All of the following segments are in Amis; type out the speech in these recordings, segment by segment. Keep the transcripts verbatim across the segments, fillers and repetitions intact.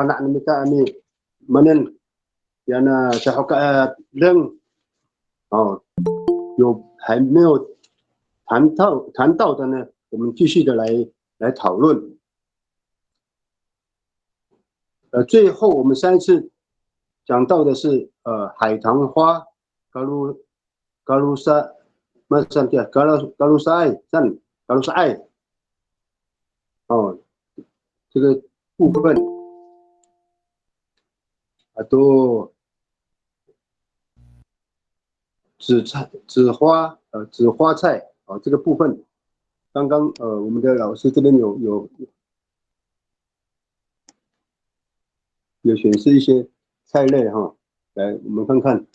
fana' no mita a mimanen, yana cahoka a deng, 哦，有还没有谈到谈到的呢，我们继续的来来讨论。呃，最后我们上一次讲到的是呃海棠花，kalu kalusa，masan 叫 kalu kalusaay，san kalusaay，哦，这个部分，啊，都紫菜、紫花，呃，紫花菜啊，这个部分，刚刚呃，我们的老师这边有有有显示一些菜类哈，来，我们看看，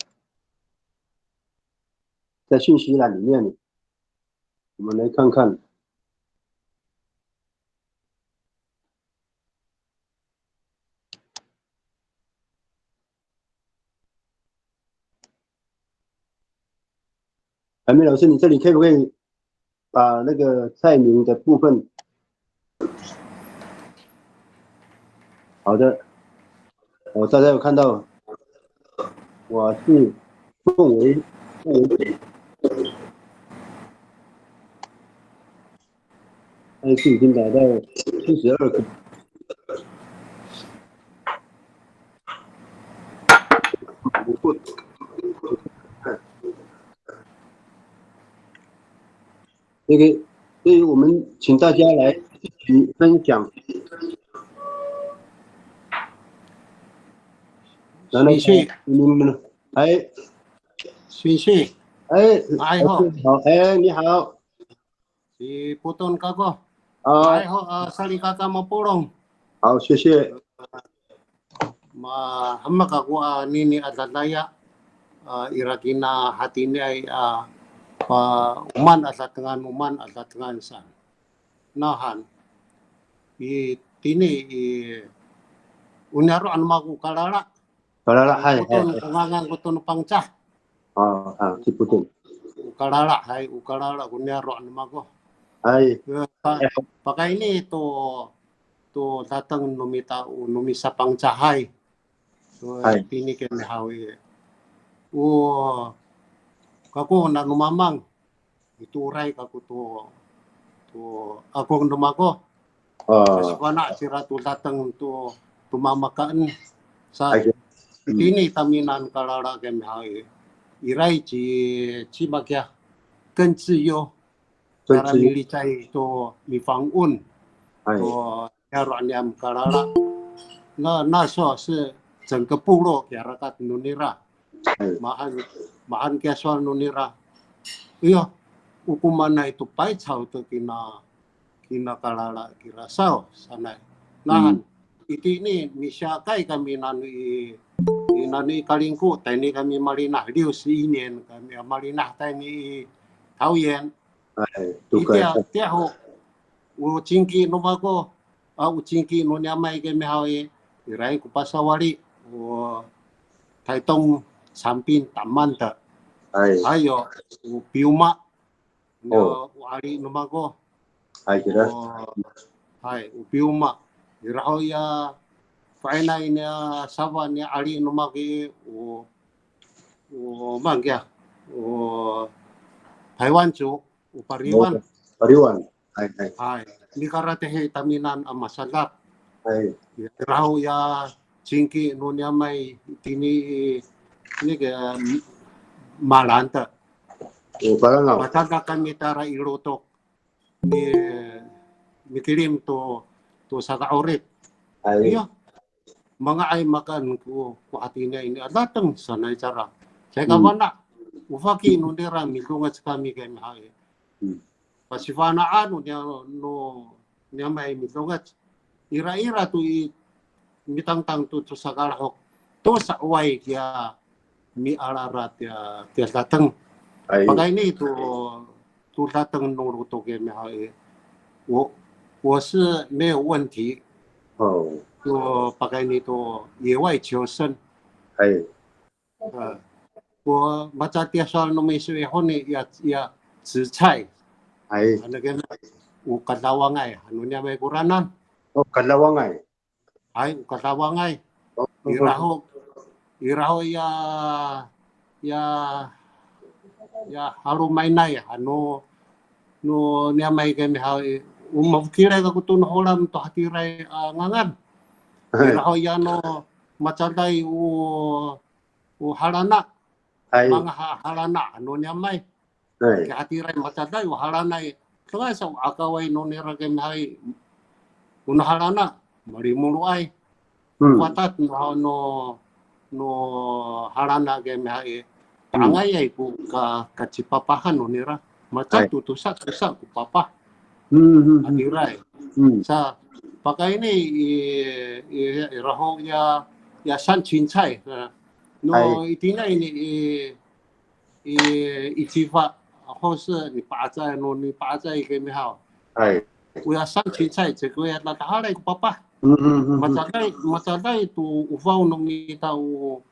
在信息栏里面，我们来看看。 海明老师，你这里可不可以把那个菜名的部分？好的，哦，大家有看到，我是凤尾，凤尾姐，但是已经达到七十二个。 那个，所以我们请大家来一起分享。来，来，先生。你们，哎，先生。哎，哎，好。老师好，哎，你好。 Ci Poton kako. A. Ay ho, a, salikaka mapolong. 好，谢谢。Ma, hemek kako anini a dadaya, a, ira kina hatiniay, a, pa, o maan a datengan, o maan a datengan san. Nahan, itini i, o niyaro' no mako Kalala. Kalala, hay, hay, Poton, hay. O ngangan ko to no Pangcah. A, a, ci Poton. O Kalala, hay, o Kalala ko niyaro' no mako. Hay. E, pa, pakayni to, to dateng no mita, o no misaPangcahay. To, hay, tini kami haw i. O, kako nano mamang. Mitooray kako to, to akong no mako. A. Pasifana' cira to dateng to, to mamakaen. Sa, itini tamiyanan Kalala kami haw i, iray ci, ci makiya, 跟自由. 跟自由. Para milicay to mifango'on. Hay. To niyaro' niyam Kalala. Na, naso 是整个部落 kiya rakat nonira. Hay. Mahan, mahan kiya sowal nonira. Iyo, o komaenay to paycaw to kina, kina Kalala kira saw sanay. Nahan, itini misiyakay kami nano i, i nano i Kalingko, tayni kami malinah, 六十一年 kami malinah tayni i 桃园. Hay, tokay. Itiya, tiya ho, o cingki no mako, a, o cingki no niyamay kami haw i, iray ko pasawali, o Taytong sampin taman ta. Hay. Hayo, o piyoma, no, o ali no mako. Hay, kira. O, hay, o piyoma. Ira ho ya, fa'inay niya safa niya ali no mako i, o, o, maan kiya, o, Taywan 族, o Pariwan. O, Pariwan. Hay, hay. Hay, mikaratihi tamiyanan a masadak. Hay. Ira ho ya cingki no niyamay tini, ini ke, Malan ta. O, Palangaw. Masadak kami tara i lotok. Mi, mikilim to, to saka'orip. Hay. Iya. Manga'ay makaen ko, ko hatiniay ini a dateng sanay cara. Caay ka fana', o faki no nira midongec kami kami haw i. Pasifana'an no niya, no niyamay midongec. Ira-ira to i mitangtang to, to sakalahok. To sa'oway kiya mialaala tiya, tiya dateng. Hay. Pakayni to, to dateng no lotok kami haw i, 我，我是没有问题。O. To pakayni to 野外求生。Hay. A, ko maca tiya sowal no miso i honi ya, ya 紫菜. Hay. Ano kami, o kadawangay, ano niyamay koranan. O, kadawangay. Hay, o kadawangay. Ira ho, ira ho ya, ya, ya halomaynay, ano, no niyamay kiyami haw i, o mafokilay kako to no Holam to hatiraay a ngangan. Ira ho ya no macaday o, o Halana. Manga ha, Halana, ano niyamay. Kihatiray macaday o Halana i. Tengasa o akaway no nira kiyami haw i, o no Halana, malimoloay. Fatat no, no, no Halana kiyami haw i, ta'angayay ko ka, kacipapahan no nira. Maca to tosa, tosa ko papah. Hatiray. Sa, pakayni i, i, ira ho ya, ya 山芹菜. No itiniay ini i, i, i cifa, 或是 nipa'acay, no nipa'acay kiyami haw. O ya 山芹菜, caay ko ya tatahalay ko papah. Macaday, macaday to o faw no mita o,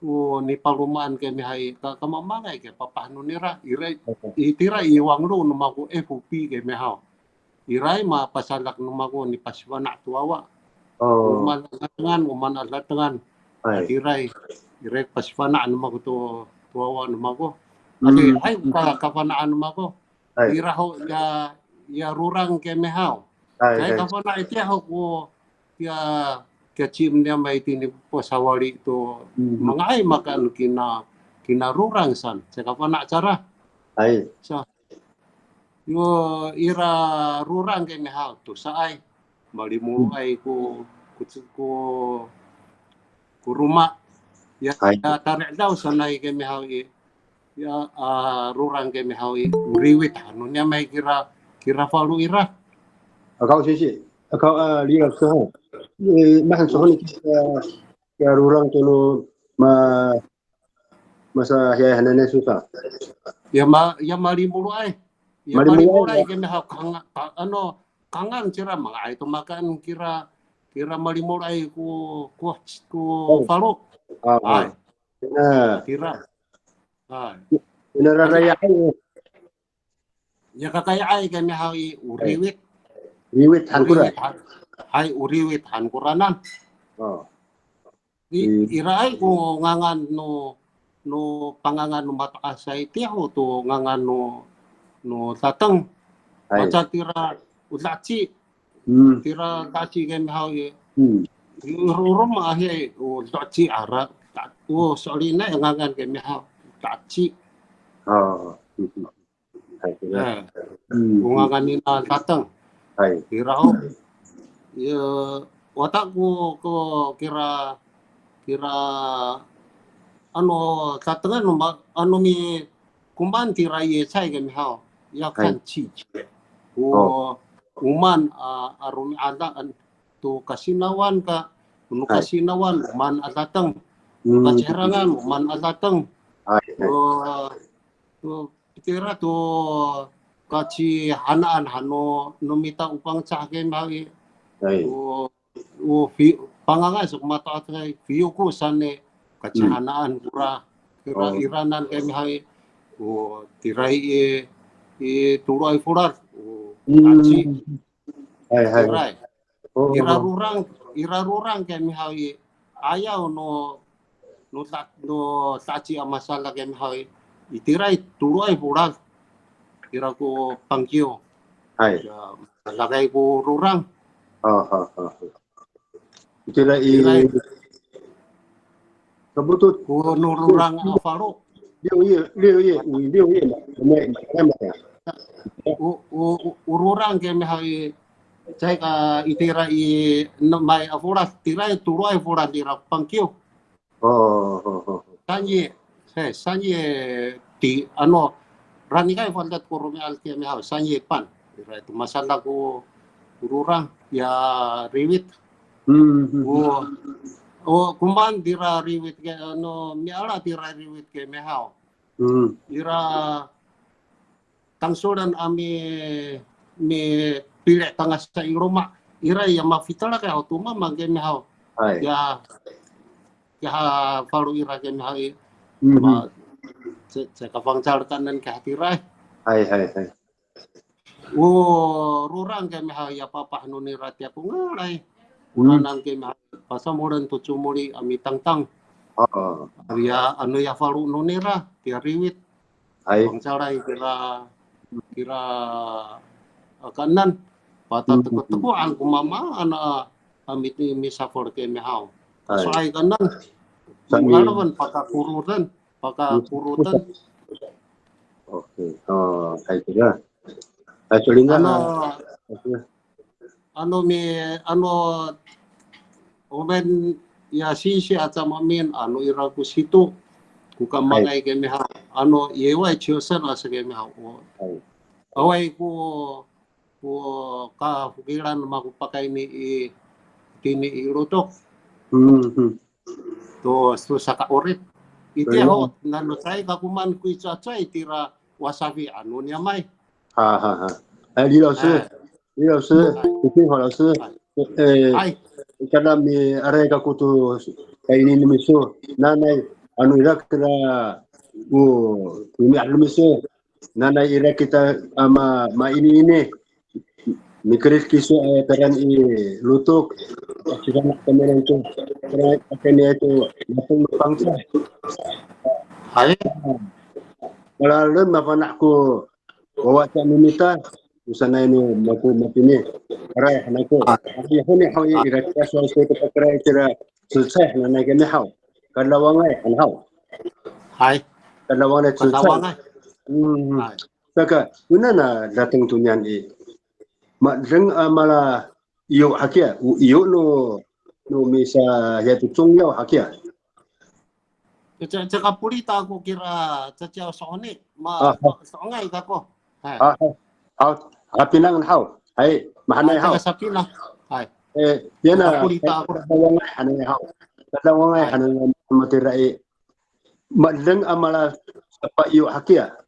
o nipalomaan kiyami haw i, ka, kamamangay kiya papah no nira. Ira, itira i 网路 no mako, F B kiyami haw. Iray mapasadak no mako nipasifana' to wawa. O maan a datengan, o maan a datengan. Atiray, iray pasifana' no mako to, to wawa no mako. Ati, hay, ka, kafana'an no mako. Ira ho ya, ya rorang kiyami haw. Caay kafana' itiya ho ko ya, kiya cim niyam a itini pasawali to, manga'ay makaen kina, kina rorang san. Caay kafana' cara. Sa, yo ira rorang kiyami haw, tosaay, malimoloay ko, ko, ko, ko roma. Ya, ya tari'daw sanay kiyami haw i, ya, a, rorang kiyami haw i, o riwit han no niyamay kira, kira falo ira. Akaw sisi, akaw, a, 李老师 haw. E, mahaen so honi kira, kira rorang to no ma, masa hiya hananay so sa. Ya ma, ya malimoloay. Ya malimoloay kiyami haw, kanga, ka, ano, kangan cira, manga'ay to makaen kira, kira malimoloay ko, ko, ko falo. Ay. Kira. Ay. Ina raraya'ay. Ya kakaya'ay kiyami haw i, o riwit. Riwit han kora. Hay, o riwit han koranan. I, iraay ko ngangan no, no pangangan no mato'asay tiya ho to ngangan no, no dateng. Maca tira o daci. Tira daci kiyami haw i. Iro, iro maahi o daci ara. O so'elinay a ngangan kiyami haw. Daci. Hay, kira. O ngangan nina dateng. Hay. Kira ho. Ya, wata ko, ko kira, kira, ano, datengan no ma, ano mi, komaen tira i cecay kiyami haw. Ya kan cici. O, o maan a, a romi'adaan to kasinawan ka, no kasinawan, o maan a dateng. No kaciherangan, o maan a dateng. Hay, hay. O, o, Itira to kacihanaan han no, no mita o Pangcah kiyami haw i. O, o fi, pangangay so mato'asay, fiyoko saan i kacihanaan kora, kora iranan kiyami haw i. O, tira i, i toloay folad, o, kaci. Hay, hay. Tira i. Ira rorang, ira rorang kiyami haw i, ayaw no, no ta, no taci a masadak kiyami haw i, itira i toloay folad, ira ko pangkiw. Hay. Ya, masalakay ko rorang. Ha, ha, ha. Itira i, itira i. Kabotod. Ko no rorang a falo. 六月, 六月, 五, 六月嘛, 五月嘛, 五月嘛. O, o, o, o rorang kiyami haw i, caay ka itira i enemay a folad, tira i toloay folad ira pangkiw. O, o, o. 三月, hay, 三月底, ano, ranikay folad ko romi'ad kiyami haw, 三月半. Ira to masadak ko rorang, ya riwit. O, o, komaen tira riwit ke, ano, miala tira riwit kiyami haw. Ira tangsolen a mi, mipili' tangasa i loma'. Ira ya mafitelak ya ho to mamang kiyami haw. Hay. Ya, ya falo ira kiyami haw i. Ma, caay, caay ka fangcal kaenen kiya hatira. Hay, hay, hay. O rorang kiyami haw ya papah no nira tiya ko ngalay. Ora nan kemihaw, pasamolen to comoli a mitangtang. Aya, ano ya falo no nira, tiya riwit. Hay. Fangcalay kira, kira, a, kaenan. Patatekotekoan ko mamaan a, a, mi, misafol kemihaw. Hay. Kaso'ay kaenan. Sami. Ngalawan pakakoroden, pakakoroden. Okay. O, hay, kira. Hay, solinga. Ano, ano mi, ano, omen ya singsi aca maemin, ano ira ko sito, ko kamangay kemihaw, ano iyaway ciyosan asa kemihaw. O, awaay ko, ko kafokilan mako pakayni i, tini i lotok. To, to saka'orip. Itiya ho, nano caay ka komaen ko icowacowaay tira wasafi ano niyamay. 哈哈哈。哎，李老师，李老师，你听好，老师，呃，kada miaray kako to kaini no miso, nanay, ano ira kira, o, romi'ad no miso, nanay ira kita, a, ma, mainiini. Mikerid kiso a tayra i lotok. Sifana' kami nangto. Tayra i, pakayni to, mapeng no Pangcah. Hay. Malalem mafana' ko wawa sa no mita. O sanay no mako matini. Aray, hanako. Aray, honi haw i, ira kita sowal to ko pakayra itira cecay hananay kemihaw. Kadawangay, han haw. Hay. Kadawangay cecay. Kadawangay. Hmm. Hay. Saka, ona na dateng to niyan i, ma'edeng a mala iyo hakiya, o iyo no, no misa hiya to congyaw hakiya. Caka, caka polita ako kira caciyaw so'oni, ma, so'ongay kako. Hay. A, a, a, a, pinangan haw. Hay, mahaenay haw. Caka sapinang. Hay. E, yana, caka polita ako. Kadawangay hananay haw. Kadawangay hananay matira i. Ma'edeng a mala sapaiyo hakiya.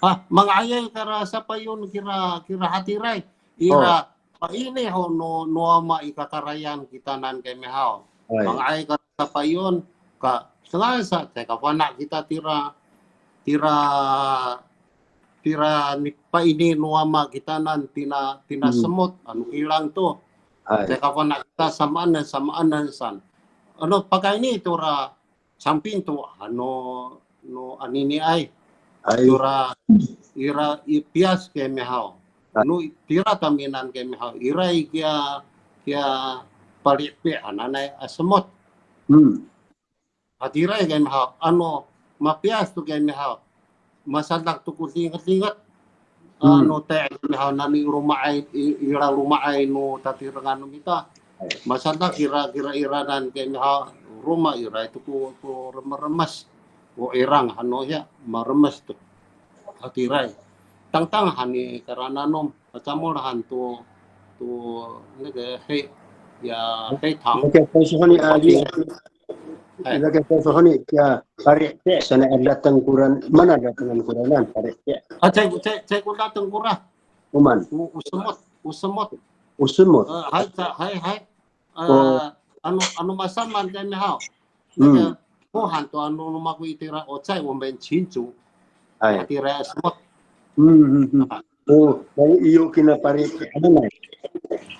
A, manga'ayay kara sapaiyon kira, kira hatiray. Ira, paini ho no, no wama i kakarayan kitanan kemihaw. Hay. Manga'ayay kara sapaiyon, ka, selaen sa, caay kafana' kita tira, tira, tira ni, paini no wama kitanan tina, tina semot, ano kilang to. Hay. Caay kafana' kita samaanen, samaanen san. Ano, pakayni tora, samping to, ano, no aniniay. Hay. Tora, ira i piyas kemihaw. Hay. No tira tamiyanan kemihaw, ira i kiya, kiya pali'pi' hananay a semot. Hmm. Hatiray kemihaw, ano, mapiyas to kemihaw. Masadak to ko dingetdinget. Ano, te' kemihaw nani loma'ay, i, ira loma'ay no tatirengan no mita. Masadak kira, kira iranan kemihaw, roma ira to ko, ko remeremes. O irang hano hiya, maremes to. Hatiray. Tangtang han i karananom, kacamol han to, to, 那个黑, ya, 黑糖. Ira kiya sohoni, a, li, ira kiya sohoni, ya, pari'pi' sanay a dateng koranan, mana datengan koranan, pari'pi'. A, caay, caay, caay ko dateng kora. O maan? O, o semot, o semot. O semot. E, hay, ca, hay, hay. E, ano, ano masamaan kemihaw. 那个, 嗯。Pohan to ano no mako itira o cay, 我们请主. Hay. Itira semot. 嗯，嗯，嗯。A. O, mako iyo kina pari'pi' hananay.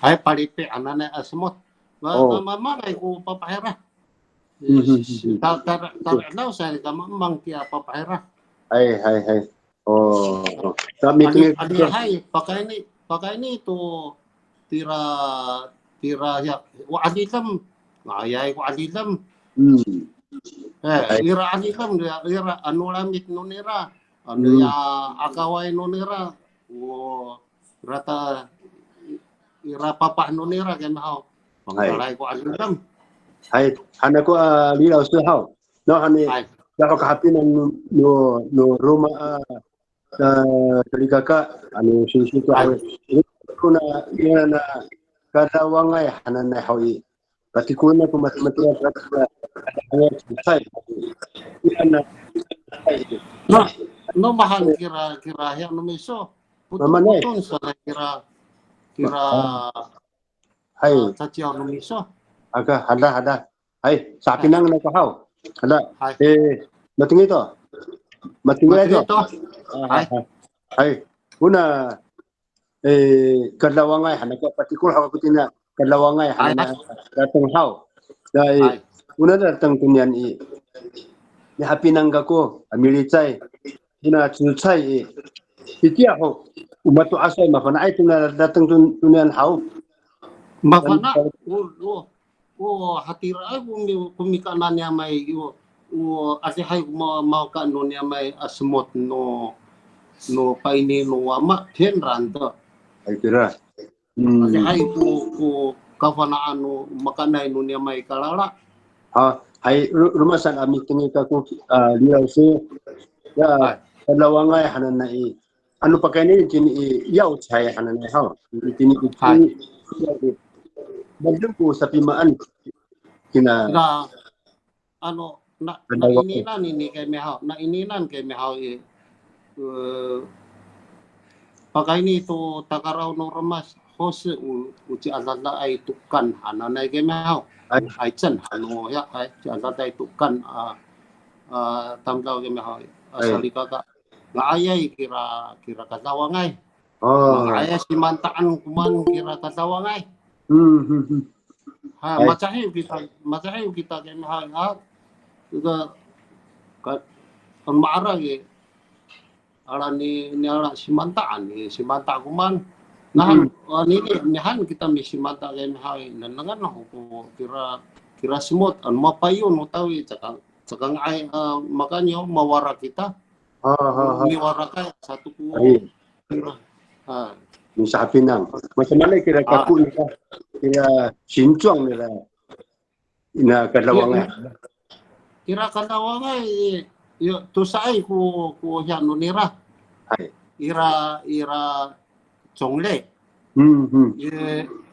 Hay, pari'pi' hananay a semot. Ma, ma, ma, mangay ko papahira. Ta, ta, ta, sa ka mamang kiya papahira. Hay, hay, hay. O, kami, kami, hay, pakayni, pakayni to tira, tira ya, o 'alidem, nga'ayay ko 'alidem. E, ira 'alidem, ira, ira ano lamit no nira, ano ya akaway no nira, o rata, ira papah no nira kemihaw. Hay. Mangkalay ko 'alidem. Hay, han ako a, 李老师 haw. No, hani, hay. Ako kahapinang no, no, no roma a, a, salikaka, ano, singsi to, hay. Ano, kona, ira na, kadawangay hananay haw i. Patikolen ako mat-, matira, kadawangay cecay. Ira na, hay. No, no mahaen kira, kira hiya no miso. Mamaan, hay. Poton sa kira, kira, hay. A, caciyaw no miso. Aka, hada, hada. Hay, sapinang nako haw. Hada. Hay. E, matengil to. Matengil to. Matengil to. A, hay. Hay. Ona, e, kadawangay han ako, patikol haw ako tina, kalawangay hananay a dateng haw. Hay. Ona dateng koniyan i, mihapinang kako a milicay, hina cecay i, itiya ho, o mato'asay mafana'ay tona dateng to, toniyan haw. Mafana'. O, o, o hatiraay ko mi, ko mikaenan niyamay, o, o adihay ko ma, makaen no niyamay a semot no, no paini no wama, 天然的. Hay kira. Adihay ko, ko kafana'an no makaenay no niyamay kalala. Ha, hay, ro, roma saan a mitengil kako, a, 李老师. Ya, kalawangay hananay i. Ano pakayni itini i 药材 hananay haw. Itini i, hay. Maan ko sapimaan kina. Na, ano, na, na ininan ini kemihaw, na ininan kemihaw i, e, pakayni to takaraw no remas, 或是 o, o ciadadaay to kan hananay kemihaw. Hay. Hay, cen hano ya, hay, ciadadaay to kan, a, a, tamdaw kemihaw, a, salikaka. Nga'ayay kira, kira kadawangay. Nga'ayay simanta'an komaen kira kadawangay. Ha, macahiw kita, macahiw kita kemihaw, a, ika, ka, ano ma'araw i, ala ni, ni ala simanta'an, i simanta' komaen. Nahan, a, nini, nihan kita misimanta' kemihaw, nengnengen ho ko kira, kira semot, ano mapayon no tawi, caka, caka nga'ay, a, makanyo, mawara kita. Ha, ha, ha. Miwarakay sato ko. Ay. Ha. Misahapinang. Masamaan kira kako nira, kira 形状 nira. Ina kadawangay. Kira kadawangay, yo, tosaay ko, ko hiya no nira. Hay. Ira, ira 种类. Hmm, hmm. I,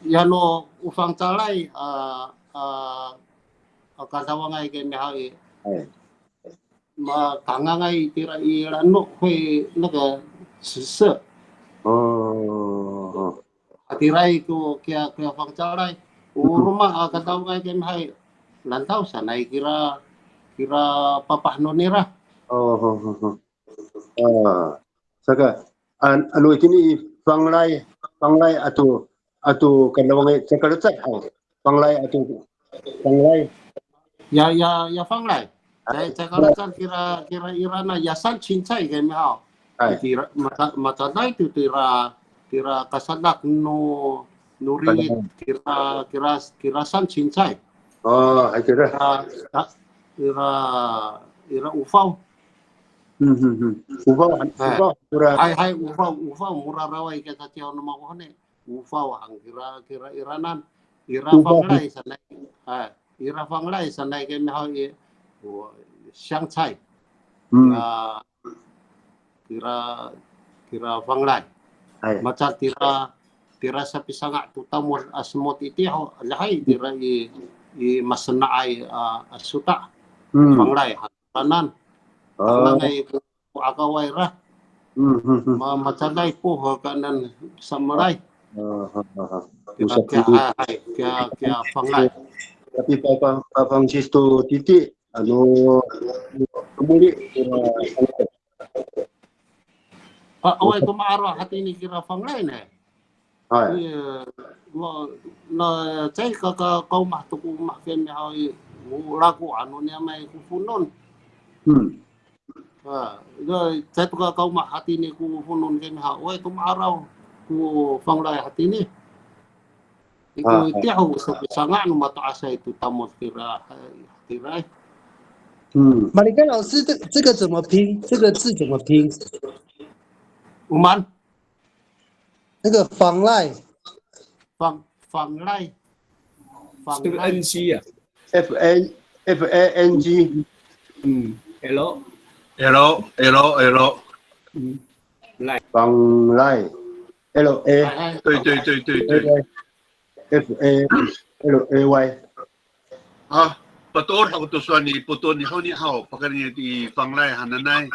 yano o fangcalay, a, a, a kadawangay kemihaw i. Hay. Makangangay tira i la'eno, 会那个紫色. O, o. Hatiraay ko kiya, kiya fangcalay. O roma a kadawangay kemihaw i, lantaw sanay kira, kira papah no nira. O, o, o, o. A, saka, an, ano itini i fanglay, fanglay ato, ato kadawangay, caka lecad haw. Fanglay ato, fanglay. Ya, ya, ya fanglay. Hay. Ya, caka lecad kira, kira irana, ya 山芹菜 kemihaw. Hay. Kira, maca, macaday to tira, tira kasadak no, no rengit, kira, kira, kira 山芹菜. O, hay kira. Kira, kira, ira ofaw. Hmm, hmm, hmm. Ofaw, hay. Ofaw, mora. Hay, hay, ofaw, ofaw, moraraway kita tiyaw no mako honi. Ofaw han kira, kira iranan. Ira fanglay sanay. Hay, ira fanglay sanay kemihaw i, o, 香菜. Hmm. Ya, kira, kira fanglay. Hay. Maca tira, tira sapisanga' to tamod a semot itiya ho, adihay tira i, i masena'ay a, a sota'. Hmm. Fanglay han. Kanan. O. Kanan ay ko, ko akaway ra. Hmm, hmm, hmm. Ma, macaday ko, ha, kanan samalay. O, ha, ha, ha. Kira, kira, hay, hay, kira, kira fanglay. Tapi pa, pa, pa, Francis to titi, ano, komoli, kira, a, awaay ko ma'araw hatini kira fanglay ne. Hay. Iya, ma, na, caay ka, ka, kaomah to ko omah kemihaw i, o lako ano niyamay ko fonon. Hmm. Ha, caay to ka, kaomah hatini ko fonon kemihaw. Awaay to ma'araw ko fanglay hatini. Iko, ha, ha. Itiya ho, sapisanga' no mato'asay to tamod kira, ha, kira. Hmm. 马里甘老师，这，这个怎么拼？这个字怎么拼？我们 那个 fanglay。Fang, fanglay. 这个 Fanglay. N G 啊。F A, F A N G。嗯，L。L, L, L。嗯，lay。Fanglay。L A。哎，哎。对，对，对，对，对。F A L A Y。 A, patoor ako to sowal ni Poton i honi haw, pakayni i fanglay hananay.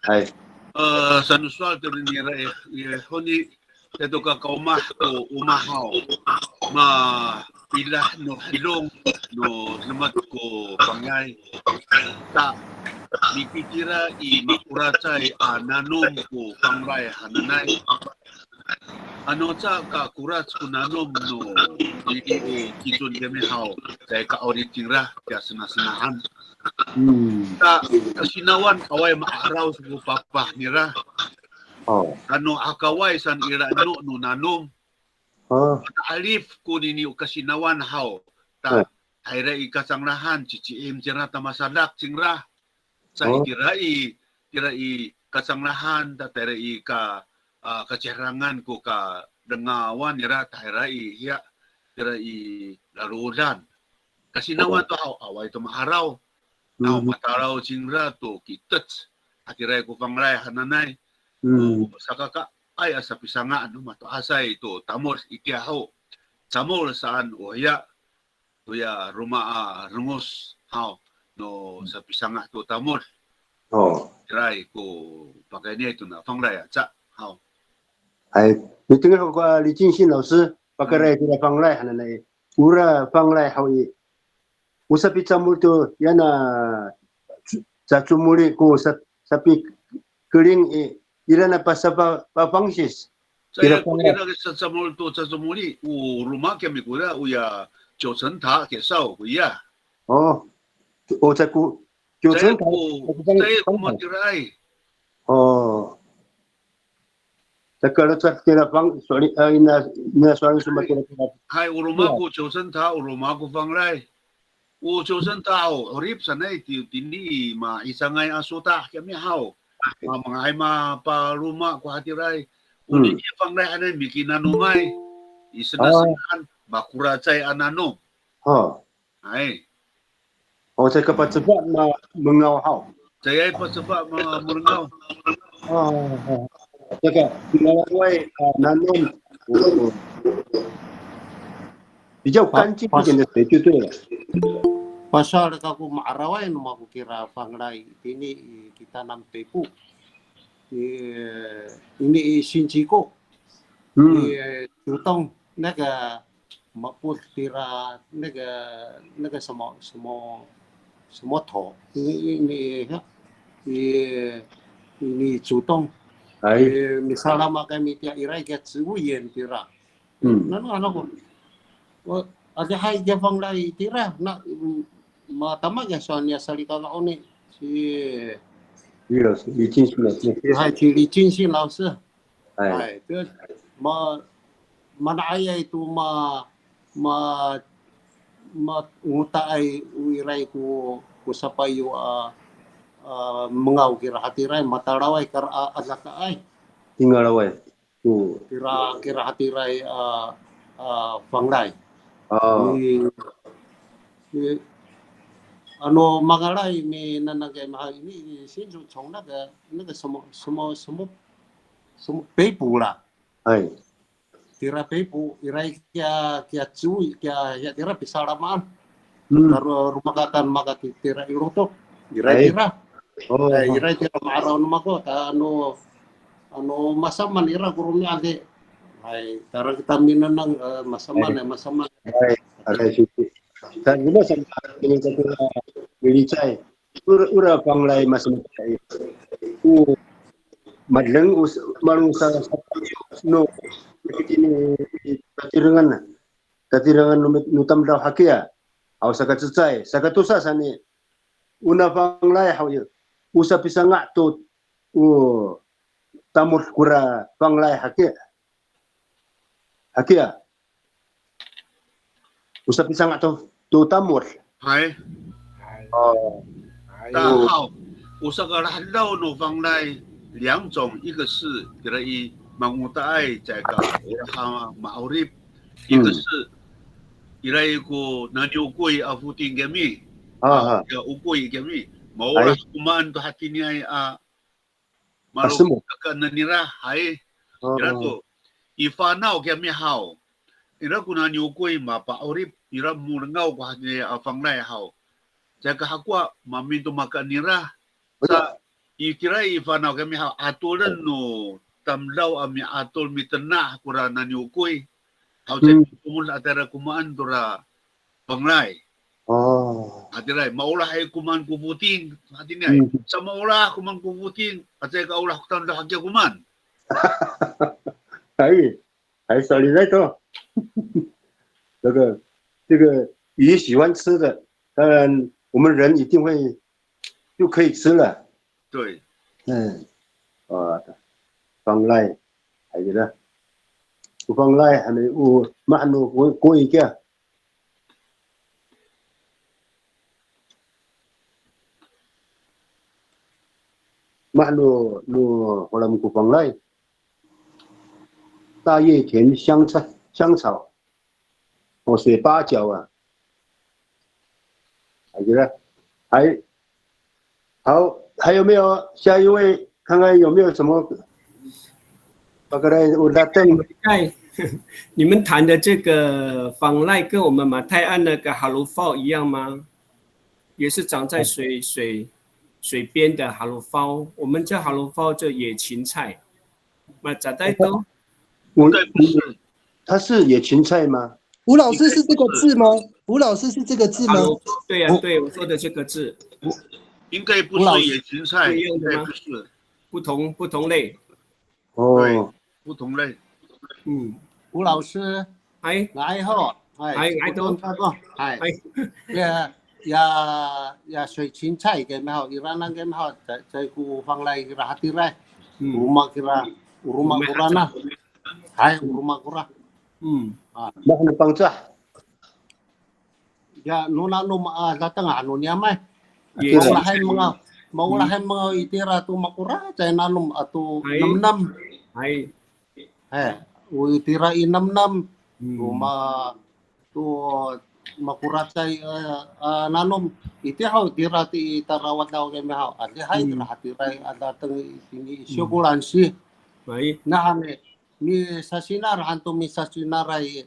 Hay. E, sano sowal to nira i, i honi, caay to ka kaomah ko omah haw. Mapilah no hedong no demak ko fanglay. Ta, mipitira i makoracay a nanom ko fanglay hananay. Ano ca ka korac ko nanom no Ini o kicon kiyami haw, caay ka'orip cingra, tiya senasenaan. Hmm. Ta, kasinawan awaay ma'araw ko papah nira. Oh. Ano hakaway san ira no, no nanom. Oh. Ta'alif konini o kasinawan haw. Ta, oh, tayra i kacanglahan, ciciim cingra ta masadak cingra. Sa, oh, itira i, tira i kacanglahan, ta tayra i ka, a, kaciherangan ko kadengawan nira, tayra i hiya, tira i laloodan. Kasinawan to haw, awaay to ma'araw. Naw, hmm, matalaw cingra to kitec. Hatiraay ko Fanglay hananay. Hmm. O, sakakaay a sapisanga' no mato'asay to tamod itiya ho. Camol saan o hiya. Toya roma a rengos haw no sapisanga' to tamod. O. Tiraay ko pakayni tona Fanglay aca haw. Hay, mitengil ko, a, 李进兴老师, pakayraay tona Fanglay hananay. Ora Fanglay haw i. O sapicamol to yana cacomoli ko sa, sapikeling i, ira na pasa pa, pafangsis. Saya ko ira sacamol to cacomoli, o roma kiyami kora, oya 九层塔 kiya saw koya. O, o, caay ko, 九层塔, saya ko, saya ko matiraay. O. Saka lecad kira Fang, sowal, a, ina, ina sowal so matira kira. Hay, o roma ko 九层塔, o roma ko Fanglay. O 九层塔 haw, 'orip sanay ti, tini i ma'icangay a sota' kiyami haw. Ma, manga'ay mapaloma ko hatiraay. O, hmm, nini Fanglay hanay mikinanomay. I senasenaan, makoracay a nanom. Ha. Hay. O, caay ka pacefa ma, mengaw haw. Caay pacefa ma, mengaw. O, o. Caay ka, mengaw, a, nanom. O, o. 比较干净一点的水就对了。Pasowal kako ma'araway no mako kira Fanglay tini i kitanan Paypo. I, ini i Sinjiko. Hmm. I, 竹东那个 mapot tira 那个那个什么什么什么头，你你你你主动，哎，misalama kami tiya ira kiya 植物园 tira. Hmm. Nano ano ko. O, adihay kiya Fanglay tira, na, mm, matama kiya sowal niya salikaka oni. Si, 李老师, 李进兴老师. Hay, si 李进兴老师. Hay. Hay, to, ma, mana'ayay to ma, ma, mangotaay o iray ko, ko sapayo a, a, mengaw kira hatiraay, matalaway kara a, adakaay. Tingalaway. To. Kira, kira hatiraay a, a, Fanglay. A. I, i, ano mangalay minanakay maha ini, i, 新竹从那个，那个什么，什么，什么，什么北埔啦。Hay. Tira Paypo, iray kiya, kiya 植物, kiya, kiya tira pisalamaan. Hmm. Taro romakatan maka ti-, tira i lotok. Iray tira. O. Ay, iray tira ma'araw no mako, ta ano, ano masamaan ira ko romi'ad i. Ay, tara kita minanang, e, masamaan, ay, masamaan. Ay, aray, sige. Sa, di ba, sa, ini ko, e, milicay. Ora, ora Fanglay masamaan i. O, madeng, o, malo sa, sa, no, ini, tatirengan, tatirengan no, no tamdaw hakiya. Aw saka cecay, saka tosa saan i. Ona Fanglay haw i, o sapisanga' to, o tamod kora Fanglay hakiya. Hakiya. O sapisanga' to, to tamod. Hay. Hay. O. Hay. Ta haw, o sakalahedaw no Fanglay 两种, 一个是 kira i mangotaay caay ka olah a ma'orip, 一个是 ira i ko naniokoy a foting kiyami. Ha, ha. Kiya okoy kiyami. Maolah komaen to hatiniay a malo kakaenen nira, hay. Ira to. I fanaw kiyami haw. Ira ko naniokoy mapa'orip, ira molengaw ko hatiniay a Fanglay haw. Caay ka hakowa maemin to makaen nira. Sa, itira i fanaw kiyami haw, 'atolen no tamdaw a mi'atol mitena' kora naniokoy. Haw caay to tomod a tayra komaen tora Fanglay. O. Hatiraay, maolahay komaen ko foting, hatiniay. Hmm. Sa maolah komaen ko foting, a caay ka olah ko tamdaw hakiya komaen. Hay, hay, sowal ira to. 这个这个鱼喜欢吃的，当然我们人一定会就可以吃了。对，嗯，啊，fanglay, hay kira. O fanglay, ano o, ma, ano ko, ko ika. Ma, ano, no Holam ko fanglay. 大叶田香菜，香草。哦，水八角啊。还觉得还好，还有没有下一位？看看有没有什么。Pakayra, o dateng. 哎，你们谈的这个 fanglay 跟我们马太鞍那个 halofaw 一样吗？也是长在水水水边的 halofaw，我们叫 halofaw 就野芹菜。那 caay to 应该不是。它是野芹菜吗？吴老师是这个字吗？吴老师是这个字吗？ halofaw，对呀、对，我说的这个字，应该不是野芹菜，不一样的吗应该不是。不同不同类。哦，不同类。嗯，吴老师，哎来吼，哎，哎来都哎，哎呀呀呀，水芹菜 kami haw, ira kami haw, caay ko fanglay kira hatiraay, 嗯 roma kira, roma kora na, hay, roma kora. 嗯 那很棒子啊。 Ya, no nanom a dateng ano niyam ay. Yes. Maolahay mangaw, maolahay mangaw itira to makoracay nanom ato nemnem. Hay. He, o itira i nemnem, Hmm. to ma, to makoracay a, a nanom. Itiya ho, tira ti tarawadaw kami haw. Adihay, Hmm. Tira hatiray a dateng itini i Siyokolan si. Hay. Nahan i, misasinar han to misasinaray.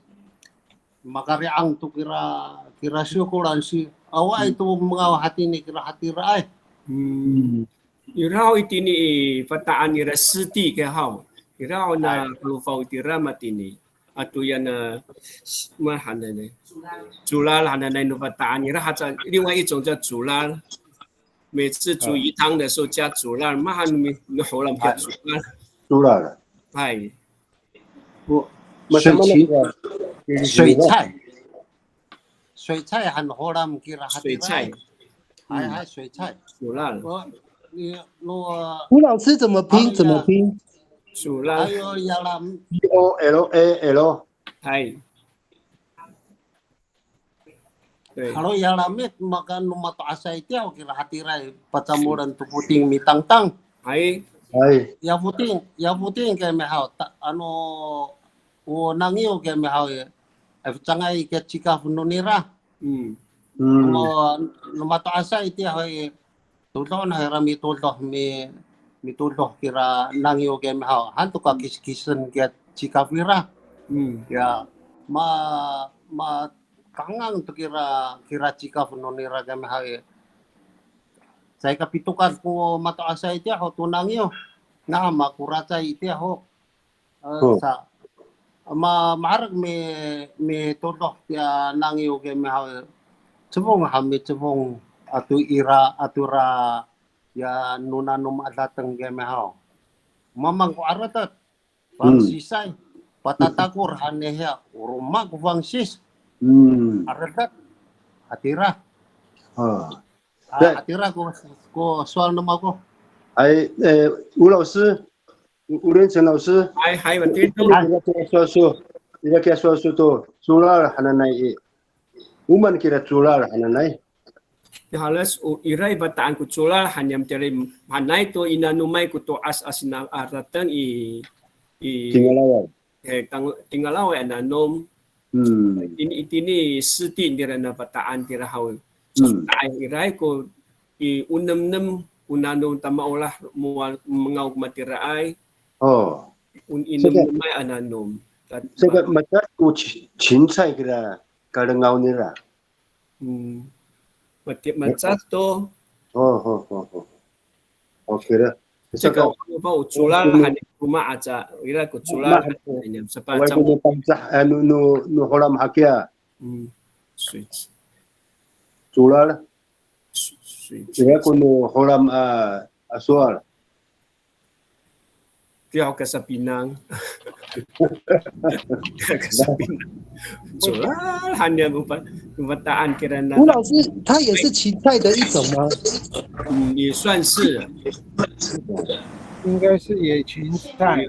Makari'ang to kira, kira Siyokolan si. Awaay to mangaw hatini kira hatiraay. Hmm. Ira ho itini i Fata'an ira 湿地 kira haw. Ira ho na halofaw itira matini. Ato yana, ma hananay. Colal hananay no Fata'an. Ira haca, 另外一种叫 colal. 每次煮鱼汤的时候加 colal, mahaen no Holam 叫 colal. Colal. Hay. 不，那什么那水芹，个水菜，水菜 han Holam kira hatiraay. 水菜。哎哎，水菜。 Colal. 我，你，我，吴老师怎么拼？怎么拼？ Colal. Ayo, yalam. O L A L. Hay. 对。 Halo yalamit, maka no mato'asay itiya ho kira hatiraay, pacamolen to foting mitangtang. Hay. Hay. Ya foting, ya foting kami haw, ta, ano, o nangiw kami haw, e, cangay kira cikaf no nira. Hmm. Hmm. No, no mato'asay itiya ho, e, todoh na ira mitodoh mi, mitodoh kira nangiw kami haw. Han to kakiskisen kira cikaf ira. Hmm. Ya, ma, ma, kangang to kira, kira cikaf no nira kami haw, e. Caay ka pitokad ko mato'asay itiya ho to nangiw. Na makoracay itiya ho. E, Hmm. Sa, ma, maherek mi, mitodoh tiya nangiw kami haw. Cefong ha micefong ato ira, ato ira, ya no nanom a dateng kami haw. Mamang ko 'aredet, fangsisay, patatakor han i hiya, o roma ko fangsis. Hmm. 'Aredet, hatira. Ah. A, hatira ko, ko sowal no mako. Hay, e, 吴老师，吴，吴连成老师， Hay, hay, matini to. ira kiya sowal so, ira kiya sowal so to, colal hananay i. O maan kira colal hananay. Ya, halas, o, ira i Fata'an ko colal han niyam tira, hanay to i nanomay ko to'as a sina, a dateng i, i, Tingalaway. e, tang, tingalaway a nanom. Hmm. Itini, itini 湿地 nira na Fata'an tira haw. Sasoda'ay iraay ko i, o nemnem, o nanom tamaolah, mo, mangaw matiraay. O. O inemnemay a nanom. Ta, 这个 macad ko 芹，芹菜 kira kalengaw nira. Hmm. Mati, macad to. O, o, o, o. OK 了。 这个 o colal han i roma aca, ira ko colal han i, sapa, awaay ko no Pangcah, e, no, no, no Holam hakiya. Hmm. 水， Colal. 水， Ira ko no Holam a, a sowal. Tiya ho kasapinang. Kasapinang. Solal han niya no Fa-, no Fataan kirana. 吴老师，它也是芹菜的一种吗？嗯，也算是，应该是野芹菜，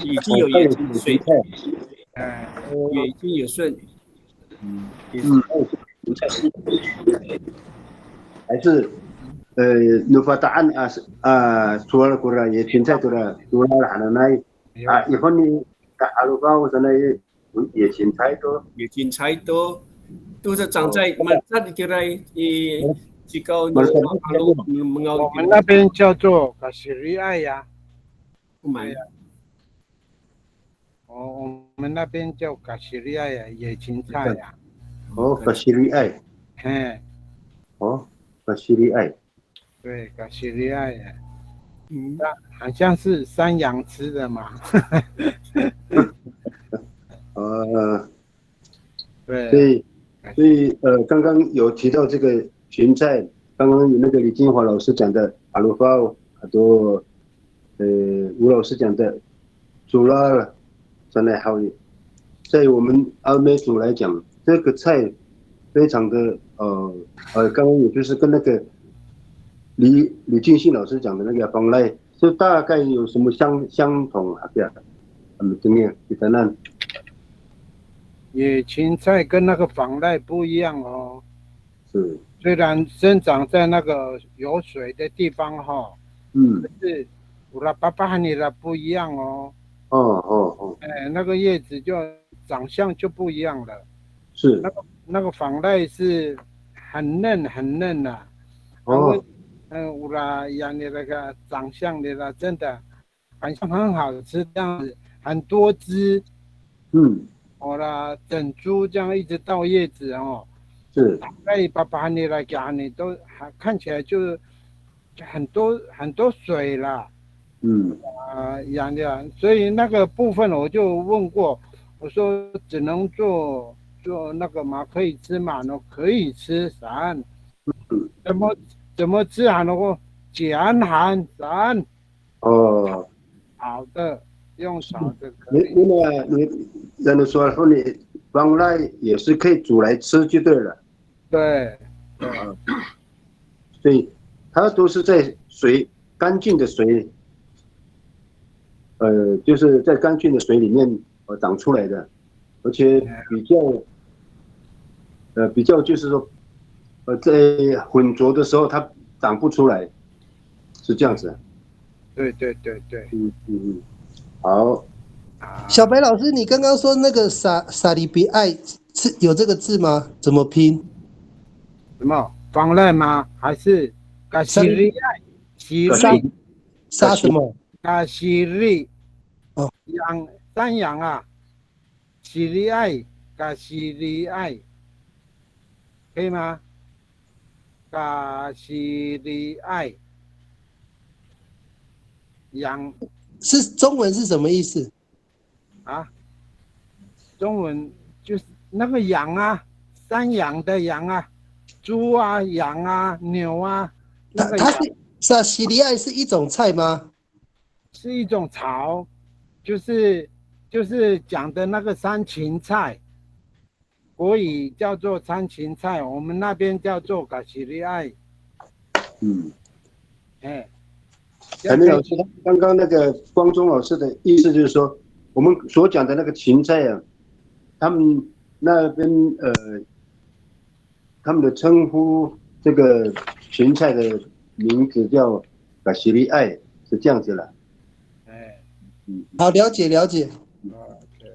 已经有野芹菜，哎，也已经有算，嗯，也是嗯，还是呃，no Fataan a, a, solal kora 野芹菜 kora solal hananay. A, i honi ka 'alofaw sanay 野芹菜 to. 野芹菜 to. To sa 长在 malacad kira i Cikaw no 'alo, mengaw. 我们那边叫做 kasiriay 呀。 Kuman. 哦，我们那边叫 kasiriay 呀，野芹菜呀。 O, kasiriay. 嘿， O, kasiriay. 对，kasiriay 呀，嗯，好像是山羊吃的嘛。呃，对，所以所以呃，刚刚有提到这个芹菜，刚刚有那个李金华老师讲的 'alofaw，很多呃吴老师讲的 solal sanay haw. 在我们阿美族来讲，这个菜非常的呃呃，刚刚也就是跟那个李李俊信老师讲的那个 fanglay，这大概有什么相相同啊？这样，嗯，这样 kita 呢？ 野芹菜跟那个 fanglay 不一样哦。是，虽然生长在那个有水的地方哈，嗯，是 ora papah nira 不一样哦。哦哦哦，哎，那个叶子就长相就不一样了。是那，个那个 fanglay 是很嫩很嫩啊。哦，嗯，ora 呀，你那个长相的啦，真的好像很好吃这样子，很多汁。嗯，哦啦，整株这样一直到叶子哦，是，在 papah nira 家里都还看起来就是很多很多水啦。嗯啊，养的，所以那个部分我就问过，我说只能做做那个吗？可以吃吗？那可以吃，saan。怎么怎么吃啊？那个煎 han，saan，哦，炒的，用炒的可以。你你那你那你说说你 fanglay 也是可以煮来吃就对了。对，所以它都是在水干净的水，呃，就是在干净的水里面呃长出来的，而且比较呃比较就是说呃在浑浊的时候它长不出来，是这样子。对对对对。嗯嗯嗯，好，啊，小白老师，你刚刚说那个 sa saripiay 是有这个字吗？怎么拼？什么 fanglay 吗？还是 kasiriay？Siri sa sa 什么？ kasiri？哦，羊，山羊啊，siriay，kasiriay，可以吗？Kasiriay，羊是中文是什么意思？啊，中文就是那个羊啊，山羊的羊啊，猪啊，羊啊，牛啊，那个羊它它是 sasiriay 是一种菜吗？是一种草，就是就是讲的那个山芹菜，国语叫做山芹菜，我们那边叫做 kasiriay。嗯。哎，还没有，刚刚那个光宗老师的意思就是说，我们所讲的那个芹菜啊，他们那边呃，他们的称呼这个芹菜的名字叫 kasiriay，是这样子了。哎，好，了解了解。哦，对。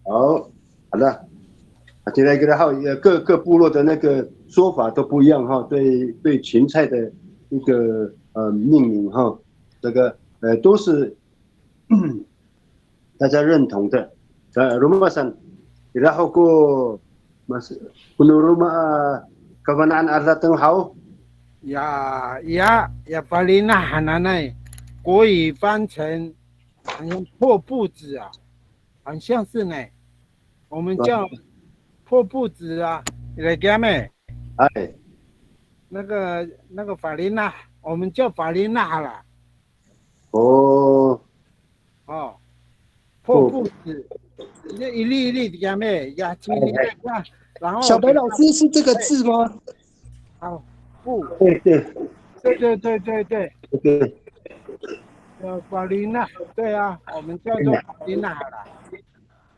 好，好的。啊，现在跟他还有各各部落的那个说法都不一样哈，对对芹菜的一个呃命名哈，这个呃都是大家认同的。呃，Roma san, ira ho ko mas, ko no Roma a kafana'an a dateng haw? Ya, ya, ya falinah hananay. 国语翻成好像破布子啊，好像是呢。我们叫破布子啊，ira kiyami。哎，那个那个 falinah，我们叫 falinah 啦。哦，破布子，那一粒一粒的呀，没，呀，今天这样，然后小白老师是这个字吗？哦，布，对对对对对对对，对，呃，法琳娜，对啊，我们叫做法琳娜好了。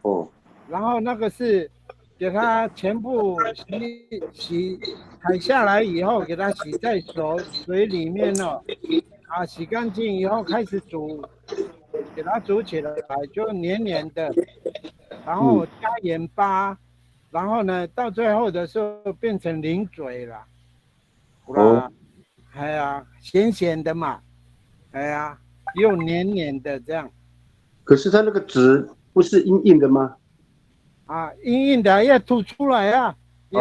哦，然后那个是给它全部洗洗，采下来以后，给它洗在水水里面哦，啊，洗干净以后开始煮，给它煮起来就黏黏的，然后加盐巴，然后呢，到最后的时候变成零嘴了，哦，哎呀，咸咸的嘛，哎呀，又黏黏的这样。可是它那个籽不是硬硬的吗？啊，硬硬的要吐出来啊，要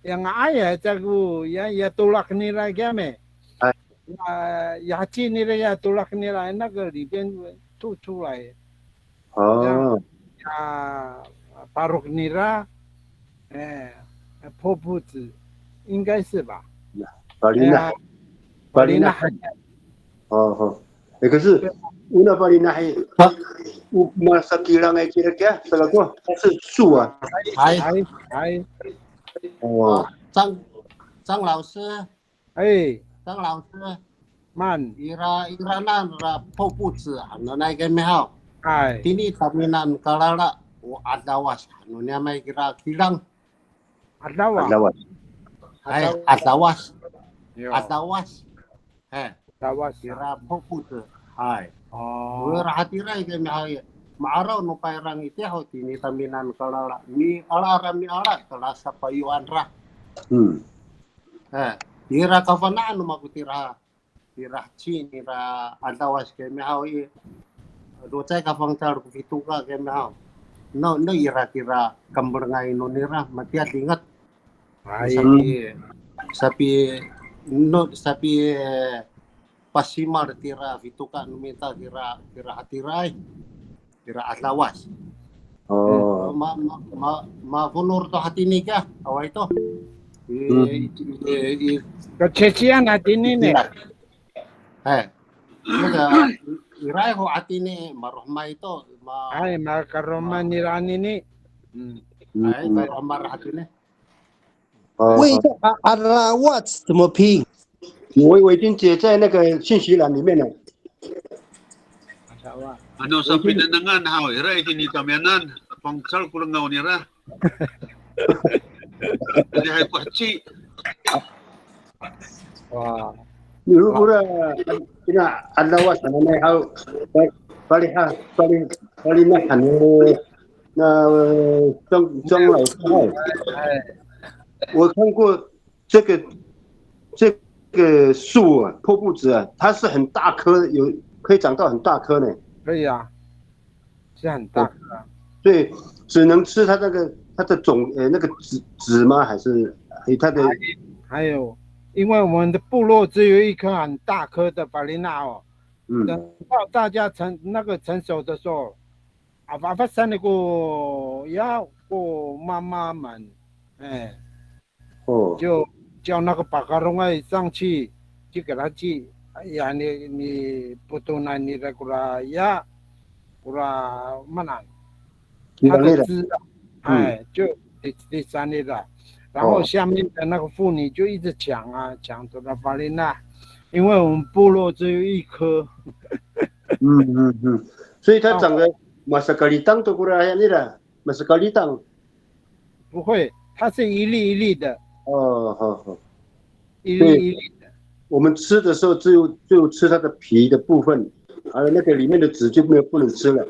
要哎呀，这个要要 tolak nira kami，哎，啊，要 heci nira 要 tolak nira，那个里边吐出来，哦，啊，parok nira，哎，破布子，应该是吧？Palinah，palinah。哦哦，哎，可是 ona palinah 哎，我 masakilangay kira kira，这个它是树啊。哎哎，哦，张张老师，哎，张老师，man，ira iranan ra 破布子 hananay kami haw. Ay, tini tamiyanan kalala, o 'adawas, ano niyam ay kira kilang. 'Adawas. 'Adawas. Ay, 'adawas. 'Adawas. He. 'Adawas. Ira 破布子. Hay. O. Ira hatiraay kami hay. Ma'araw no payrang itiya ho tini tamiyanan kalala. Miala ra miala, kala sapayoan ra. Hm. He. Ira kafana'an no mako tira. Ira heci nira 'adawas kami haw i, do cecay kafangcal ko fitoka kami haw. No, no ira kira kamelengay no nira, matiya dinget. Sapi, sapi, no, sapi, pasimal tira fitoka no mita kira, kira hatiraay. Kira 'adawas. O. Ma, ma, ma, mafonor to hatini ka, awaay to. I, i, i, i, kacecian hatini ni. He. Maka, iraay ho hatini, marohemay to, ma. Ay, makarohemay nira anini. Hm. Ay, marohemay hatini. 喂，这 'a- 'adawas 怎么拼？我我已经写在那个信息栏里面了。Ano sapinengnengan haw, ira itini tamiyanan, fangcal ko lengaw nira. Adihay ko heci. Wa. Ira kora, ira 'adawas hananay haw, pa- paliha, pali- palinah hananay. 那张张老师，哎，我看过这个这个树啊，破布子啊，它是很大棵，有可以长到很大棵呢。可以啊，是很大棵啊。对，只能吃它那个它的种，呃，那个籽籽吗？还是还有它的？还有，因为我们的部落只有一棵很大棵的 palinah 哦，嗯，等到大家成那个成熟的时候， afafas saan ko, ya ko mama man. 哎，哦，就叫那个 pakarongay 上去，就给他去，哎呀，你你不懂那你的过来呀，过来嘛难，他的枝啊，哎，就 di- di 山里的，然后下面的那个妇女就一直抢啊，抢着那 palinah，因为我们部落只有一棵。嗯嗯嗯，所以它长得 masakalitang to kora nira, masakalitang. 不会，它是一粒一粒的。哦，好好。一粒一粒的。我们吃的时候只有只有吃它的皮的部分，还有那个里面的籽就没有不能吃了。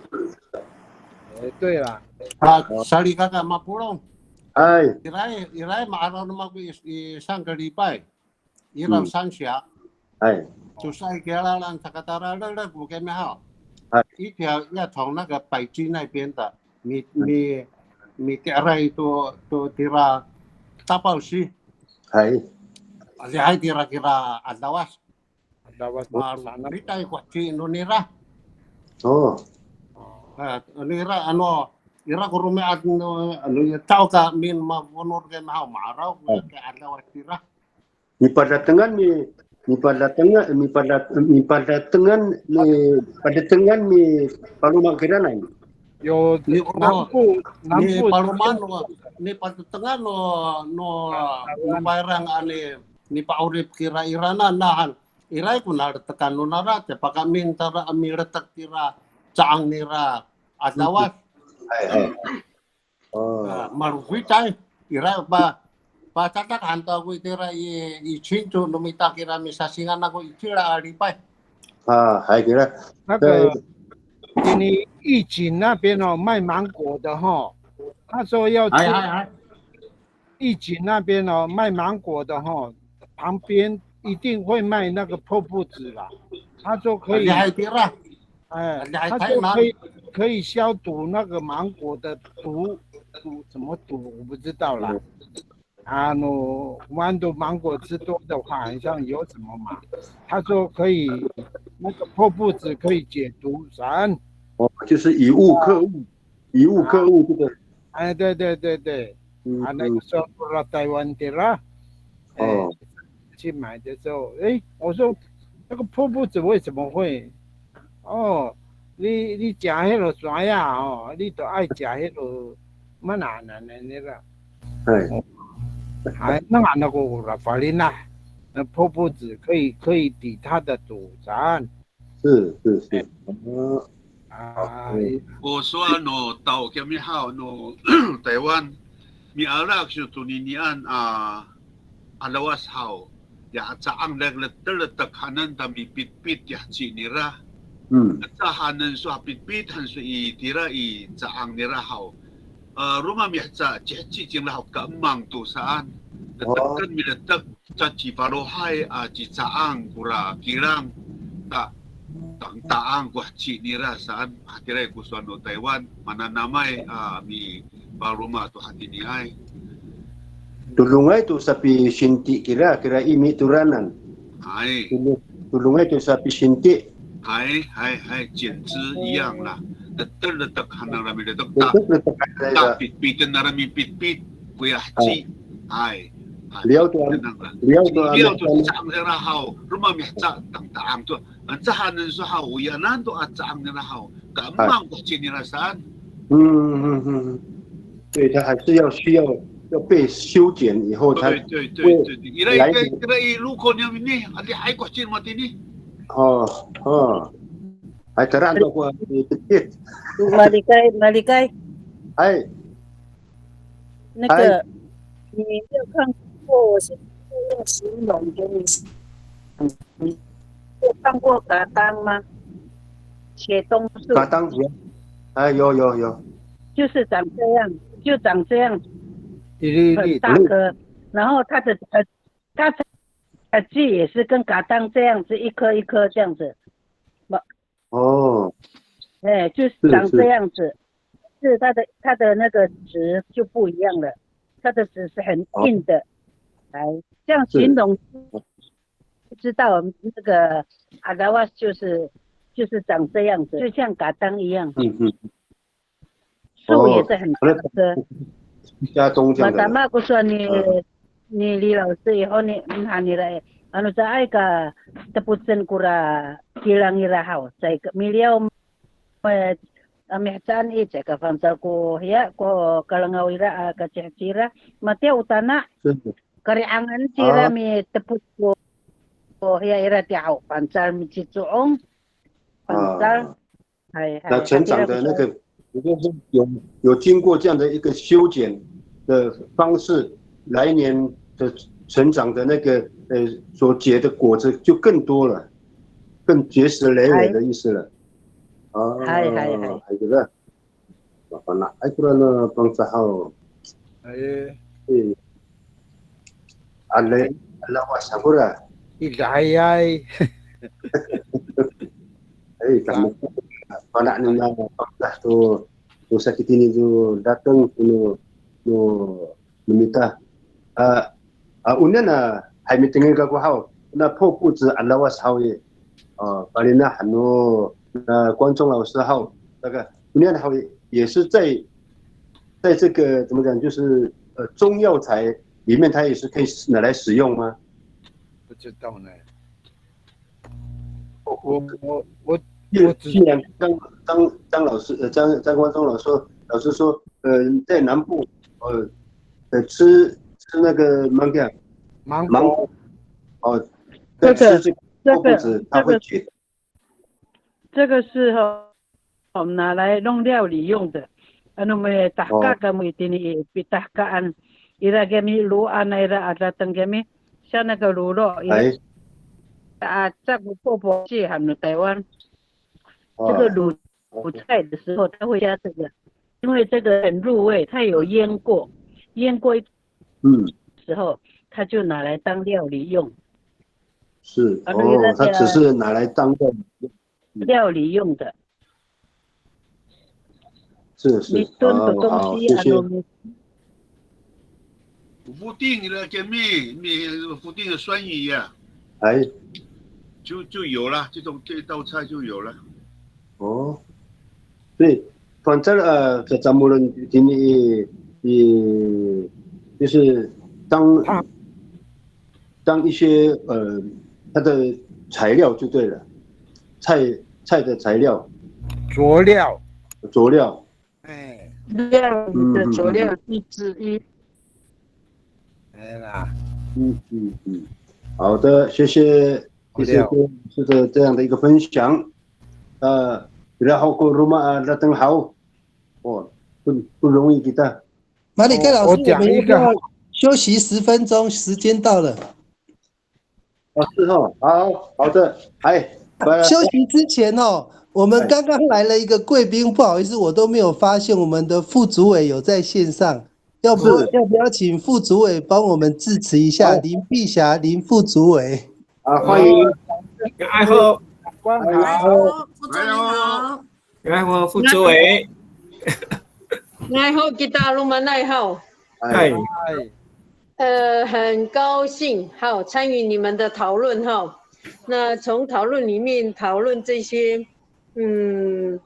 哎，对了。啊，salikaka mapolong。哎。Ira, ira ma'araw no mako i, i 上个礼拜。 Ira 三峡。哎。Cosay kilalan saka tara lelek ko kami haw. 哎。一条要从那个北京那边的，mi mi mitira to to tira 大报溪。哎。Adihay tira kira 'adawas. 'Adawas. Malitay ko heci no nira. O. Nira ano, ira ko romi'ad no, ano, tao ka min mafonor kami haw, ma'araw ko 'adawas tira. Mipadatengan mi, mipadatengan, mipada- mipadatengan mi, padatengan mipaloma kiranan. 有南部，南部 Ni paloma no, ni patetengan no, no, no payrang a ni, nipa'orip kira iranan, nahan iray ko naletekan no nara, te pakamin tara a miletek kira ca'ang nira a dawas. Hay, hay. O. A, malofoy cay. Ira pa, pacakat han to ako itira i, i 群组 no mita kira misasingan ako itira a lipay. A, hay kira. 那个，印尼义井那边哦，卖芒果的哈，他说要吃，哎，哎，哎。义井那边哦，卖芒果的哈，旁边一定会卖那个破布子啦。他说可以，哎，他说可以，可以消毒那个芒果的毒，毒，怎么毒我不知道啦。啊，no，我们的芒果吃多的话，好像有什么嘛？他说可以，那个破布子可以解毒散。哦，就是以物克物，以物克物，这个。哎，对对对对，啊，那个时候不知道台湾的啦。哦。去买的时候，哎，我说那个破布子为什么会？哦，你，你食那个啥呀？哦，你都爱食那个，嘛那那那那个。哎。还那那个啦，法林呐，那破布子可以，可以抵他的赌债。是是是。嗯。啊。O sowal no tao kiyami haw no Taywan, miala kiso toninian a, a lawas haw. Ya ca'ang leletek hanen ta mipitpit ya heci nira. Hmm. Eca hanen so ha pitpit han so itira i ca'ang nira haw. E, roma miheca ciheci cingra haw kaemang to saan. Leteken miletek, caci falohay a cica'ang kora kilang. Ta, tangta'ang ko heci nira saan. Hatiraay ko sowal no Taywan, mananamay a mi paloma to hatiniay. Todongay to sapisinti kira, kira i mitoranan. Hay. Todong-, todongay to sapisinti. Hay, hay, hay, 简直一样啦。Letek, letek hanang rami letek ta. Letek, letek hanang ta, pitpiten rami pitpit, koya heci. Hay. Hay. Liyaw to, liyaw to, liyaw to, ca'ang nira haw, roma miheca tangta'ang to. Anca hanen so haw, o yanan to a ca'ang nira haw. Kaemang ko heci nira saan. 嗯嗯嗯，对，它还是要需要，要被修剪以后，它对对对对对，ira, ira, ira i loko' niyam ini, adihay ko heci matini. O, o. Hay, terang to ko, dikit. Malikay, malikay. Hay. 那个，你没有看过，我是用形容给你。你有看过嘎当吗？茄冬树。嘎当有，哎，有有有。就是长这样，就长这样，很大颗。然后它的，呃，它的，呃，叶也是跟嘎当这样子一颗一颗这样子。 哦。哎，就是长这样子，是，是。是它的，它的那个籽就不一样了，它的籽是很硬的。哦。哎，这样形容，是。不知道那个 alawas 就是，就是长这样子，就像嘎当一样。嗯嗯。 树也是很大颗。哦，那加冬这样的。Matama ko sowal ni, ni 李老师 i honi, han nira i, ano caay ka tepocen kora kilang ira haw, caay ka miliyaw, e, a mihecaan i, caay ka fangcal ko hiya, ko kalangaw ira, a kaciheci ira, matiya o tana', 是。 Kari'angan cira mitepoc ko, ko hiya ira tiya haw, fangcal micico'ong, fangcal. 啊。 那成长的那个，也就是有，有经过这样的一个修剪的方式，来年的成长的那个，呃，所结的果子就更多了，更结实累累的意思了。啊，还有个， Mafana'ay kora no Pangcah haw. Hay. E. Ale, alawas kora. Idahayay. Hay, kami. Fana' nina Pangcah to, to sakitini to dateng no, no, no mita. A, a, onian a, hay mitengil kako haw, na 破布子 alawas haw i, a, palinah no, na 观众老师 haw, 那个 onian haw i, 也是在，在这个怎么讲，就是，呃，中药材里面，它也是可以拿来使用吗？不知道呢。我，我，我，我只是，既然张张张老师呃张张光忠老师说，老师说，呃，在南部，呃，呃吃吃那个芒果，芒果，哦，在吃这个这个这个这个会解，这个是哈，拿来弄料理用的。Ano mitahka kamo itini i pitahkaan, ira kami loan a ira a dateng kami, 像那个卤肉，哎，啊，这个薄薄蟹 han no Taiwan，这个卤菜的时候，他会加这个，因为这个很入味，他有腌过，腌过一嗯，时候，他就拿来当料理用。是，哦，他只是拿来当料理用。料理用的。是是，你炖的东西，哦，好，谢谢。Ano 不定的，给你你不定的酸雨呀，哎，就就有了，这种这道菜就有了。哦，对，反正呃，在咱们的里面，也就是当当一些呃，它的材料就对了，菜菜的材料，佐料，佐料，哎，料理的佐料之一。哎啦，嗯嗯嗯，好的，谢谢谢谢郭老师的这样的一个分享。呃，然后 ko roma a dateng haw，哦，不不容易 kita。马里克老师，我们要不要休息十分钟？时间到了。哦，是哦，好好的，哎，休息之前哦，我们刚刚来了一个贵宾，不好意思，我都没有发现我们的副主委有在线上，要不要不要请副主委帮我们致辞一下？林碧霞，林副主委。啊，欢迎。Nga'ay ho. Nga'ay ho, 副主委好。Nga'ay ho, 副主委。Nga'ay ho, kita romaay haw. 嗨。呃，很高兴哈参与你们的讨论哈。那从讨论里面讨论这些，嗯，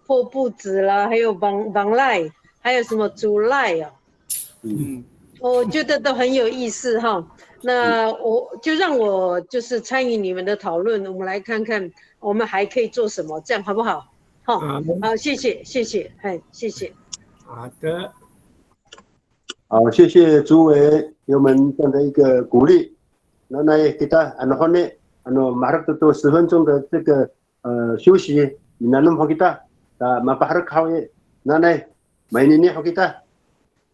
破布子啦，还有绑绑赖，还有什么竹赖啊，嗯，我觉得都很有意思哈。那我就让我就是参与你们的讨论，我们来看看我们还可以做什么，这样好不好？好，好，谢谢，谢谢，嗨，谢谢。好的。好，谢谢主委给我们这样的一个鼓励。那那 kita ano honi ano maharap to 十分钟的这个呃休息，minanam ho kita, ta mapaharap ho i, nanay, mainini ho kita.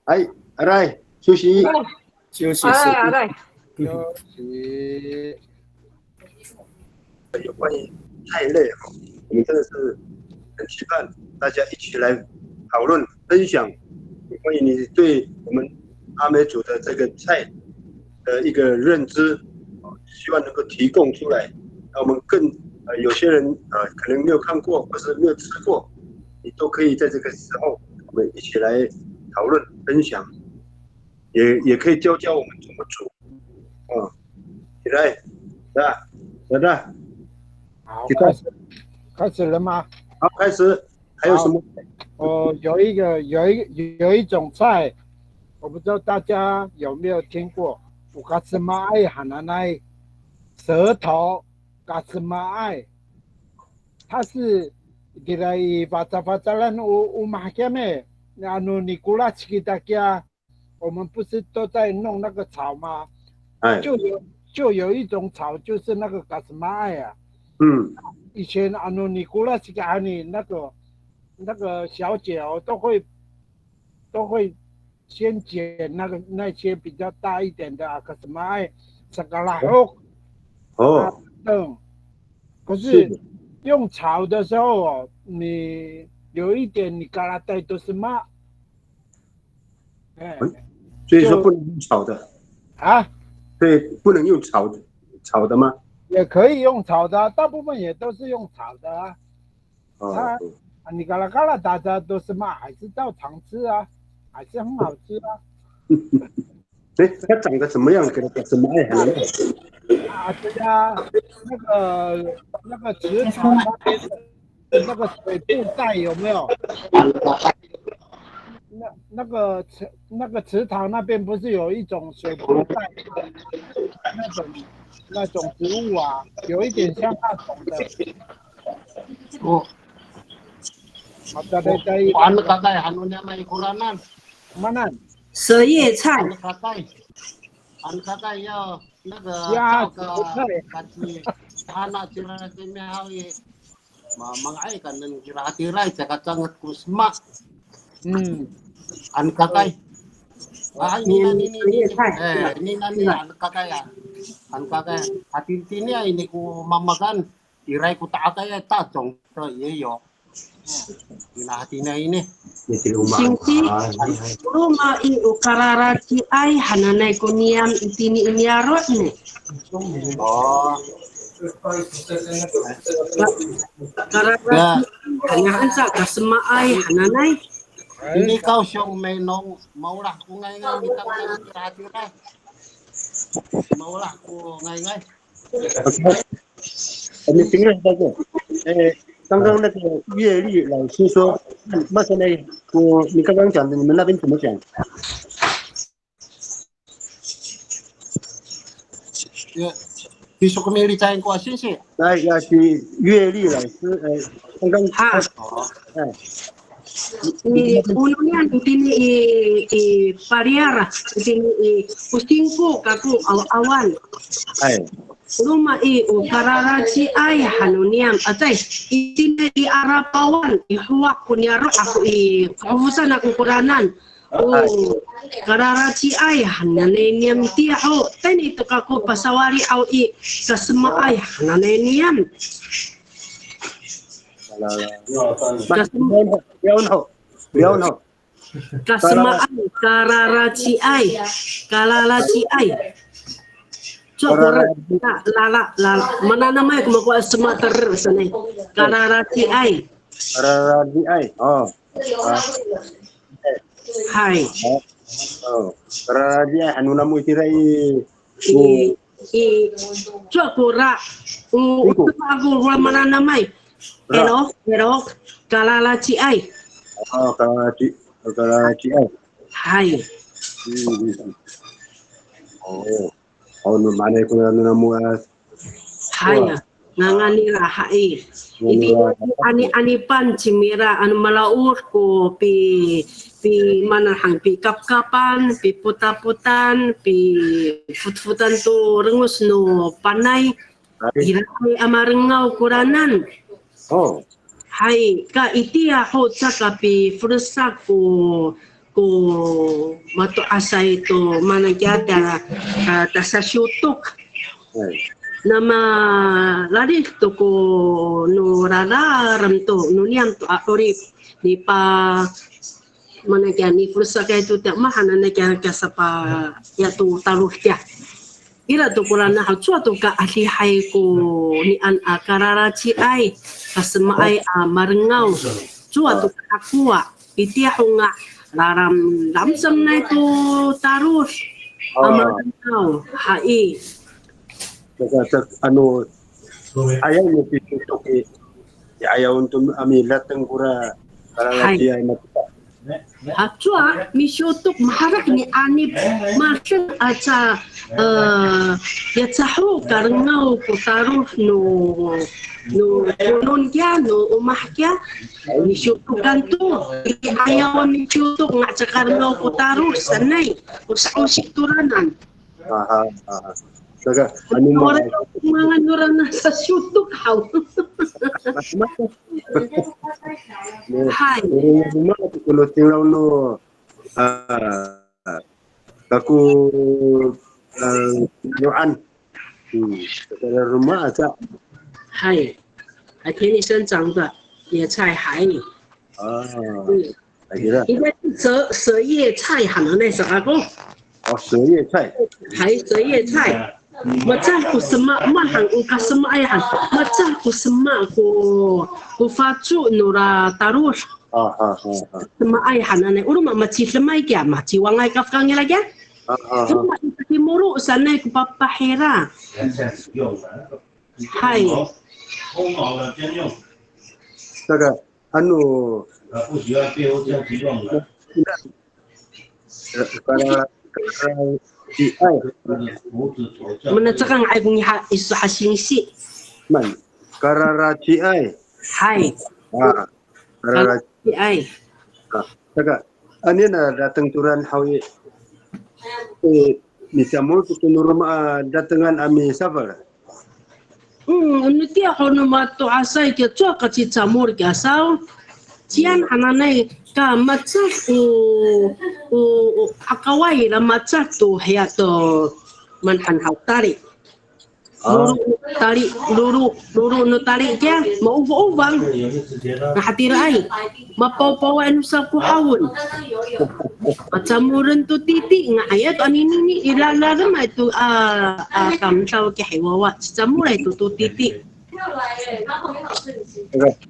Hay, aray, 休息。休息，哎，aray。休息。有关于菜类哈，我们真的是很期盼大家一起来讨论分享，有关于你对我们阿美族的这个菜的一个认知，希望能够提供出来，让我们更呃有些人呃可能没有看过或是没有吃过，你都可以在这个时候我们一起来讨论分享，也也可以教教我们怎么煮，啊，起来，来，来来，好，起来。开始，开始了吗？好，开始。还有什么？哦，有一个有一有一种菜，我不知道大家有没有听过，o kacemaay hananay, 舌头 kacemaay，它是 kira i facafacalan o o mahkiyam e, ano nikolas kita kiya 我们不是都在弄那个草吗？哎，就有就有一种草，就是那个 kacemaay 啊。嗯，以前 ano nikolas kita 那个那个小姐哦，都会都会先捡那个那些比较大一点的啊，kacemaay, sakalahok，哦，啊，等。可是用炒的时候哦，你有一点你 kalatay to sema，哎，所以说不能用炒的啊？对，不能用炒的，炒的吗？也可以用炒的啊，大部分也都是用炒的啊。哦，它，你 kalakalat 大家都是嘛，还是照常吃啊，还是很好吃啊。哎，它长得怎么样？给它长什么样？啊，对啊，那个那个池塘那边的那个水布袋有没有？那那个池那个池塘那边不是有一种水布袋那种那种植物啊，有一点像那种的。Ko, ko, ko anekakay, ano niyam i koranan. Manan. 蛇叶菜。 Anekakay. Anekakay ya, 那个 Ya, ka, kati, hana cira kimihaw i. Ma, manga'ay kanen kira hatiray, caka canget ko sema. Hmm. Anekakay. Ah, ini na, ini, ini. Anekakay. Eh, ini na, ini anekakay ya. Anekakay. Hatini tini ya, ini ko mamakan. Iray ko ta'akay ya, tacong. To, iyo, iyo. Ini na hatini ini. Singsi, roma i o kararaciay hananay ko niyam itini i niyaro' ni. Oh. Kararaciay, hananay sa kasemaay hananay. Ini 高雄美浓, maolah ko ngayngay, mitangtang ko hatira. Maolah ko ngayngay. 你听了那个，哎，刚刚那个月丽老师说，那现在我你刚刚讲的，你们那边怎么讲？ Ya, 继续 kami licayen ko a singsi. 来，要去月丽老师，哎，刚刚 Ha. 哦。 哎， Ni, o no niyam itini i, i paliyar, itini i, o singko kako aw, awan. 哎， Roma i o kararaciay han no niyam. Atay, itini i Arapawan, i Howak ko niyaro' ako i, kahofocan ako koranan. O kararaciay hananay niyam itiya ho. Tayni to kako pasawali aw i, kasemaay hananay niyam. Kasem- 不要闹，不要闹。 Kasemaay, kararaciay, kararaciay. So, kora, la, la, la, la. Mananamay ko mako a sema terer sanay. Kararaciay. Kararaciay. Oh. Hay. Oh. Kararaciay, ano namo itira i. I, i, so, kora. O, o, ako, kora mananamay. Erok, erok, kararaciay. Oh, kararaci, kararaciay. Hay. Hmm, hmm. Oh. Oh, no, manay ko na namo a. Hay. Ngangan nira, hay. Itiya ani, anipan cingra, ano malaod ko pi, pi manahang, pikapkapan, pipotapotan, pifotfotan to rengos no panay. Ira a marengaw koranan. Oh. Hay, ka itiya ho caka pifolesak ko, ko mato'asay to manankiya ta, ta, ta sasiyotok. Hay. Namalalid to ko no rararam to, no niyam to a 'orip. Nipa, manankiya nifolesakay to tiya, mahaenay kiya, kiya sapa, ya to talod kiya. Ira to korana haw, cowa to ka adihay ko nian a kararaciay, kasemaay a marengaw, cowa to ka hakowa, itiya ho nga laram, lamsam nai to talod a marengaw, hay. Saka, saka, ano, ayaw no pisiyotok i, ayaw to a milateng kora kararaciay matiya. Hacowa, misiyotok maherek ni anip, maherek aca, e, ya caho karengaw ko talod no, no, no konon kiya, no omah kiya, misiyotokan to, i ayaw a misiyotok nga caka rengaw ko talod sanay, o sa'osi toranan. Aha, aha. Saka, ano ma, mangan nora na sasiyotok haw. Hay. Roma to ko no cinglaw no, a, kako, a, noan. Hmm, saka roma aca. Hay. 还田里生长的野菜，hay. A. 嗯。 Ira. 应该是蛇，蛇叶菜 han no nai sa kako. O, 蛇叶菜. Hay, 蛇叶菜. Maca ko sema, mahang o kasemaay han. Maca ko sema ko, ko faco nora talod. A, a, a, a. Semaay hananay. O roma macidemay kiya, maciwangay kafkangila kiya. A, a, a. O roma i takimoro sanay ko papah ira. Hay. Saka, ano, kara, kararaciay. Mana caka nga'ay ko ngiha iso ha singsi. Man, kararaciay. Hay. A, a, Ay. A, saka, anini a dateng to ran haw i, e, micamol to no roma a datengan a misafel. Hmm, ano tiya ho no mato'asay kiya cowa ka cicamol kiya saw. Ciyan hananay ka macah o, o, o akaway ira macah to hiya to maan han haw tali. Lolo' no tali, lolo', lolo' no tali kiya, maofaofang. Nga hatiraay, mapawpaway no sakohawen. Macamolen to titi, nga'ayay to anini i, ira, ira, ira, ma to, a, a, tamdaw kiya hay wawa, cicamolay to to titi.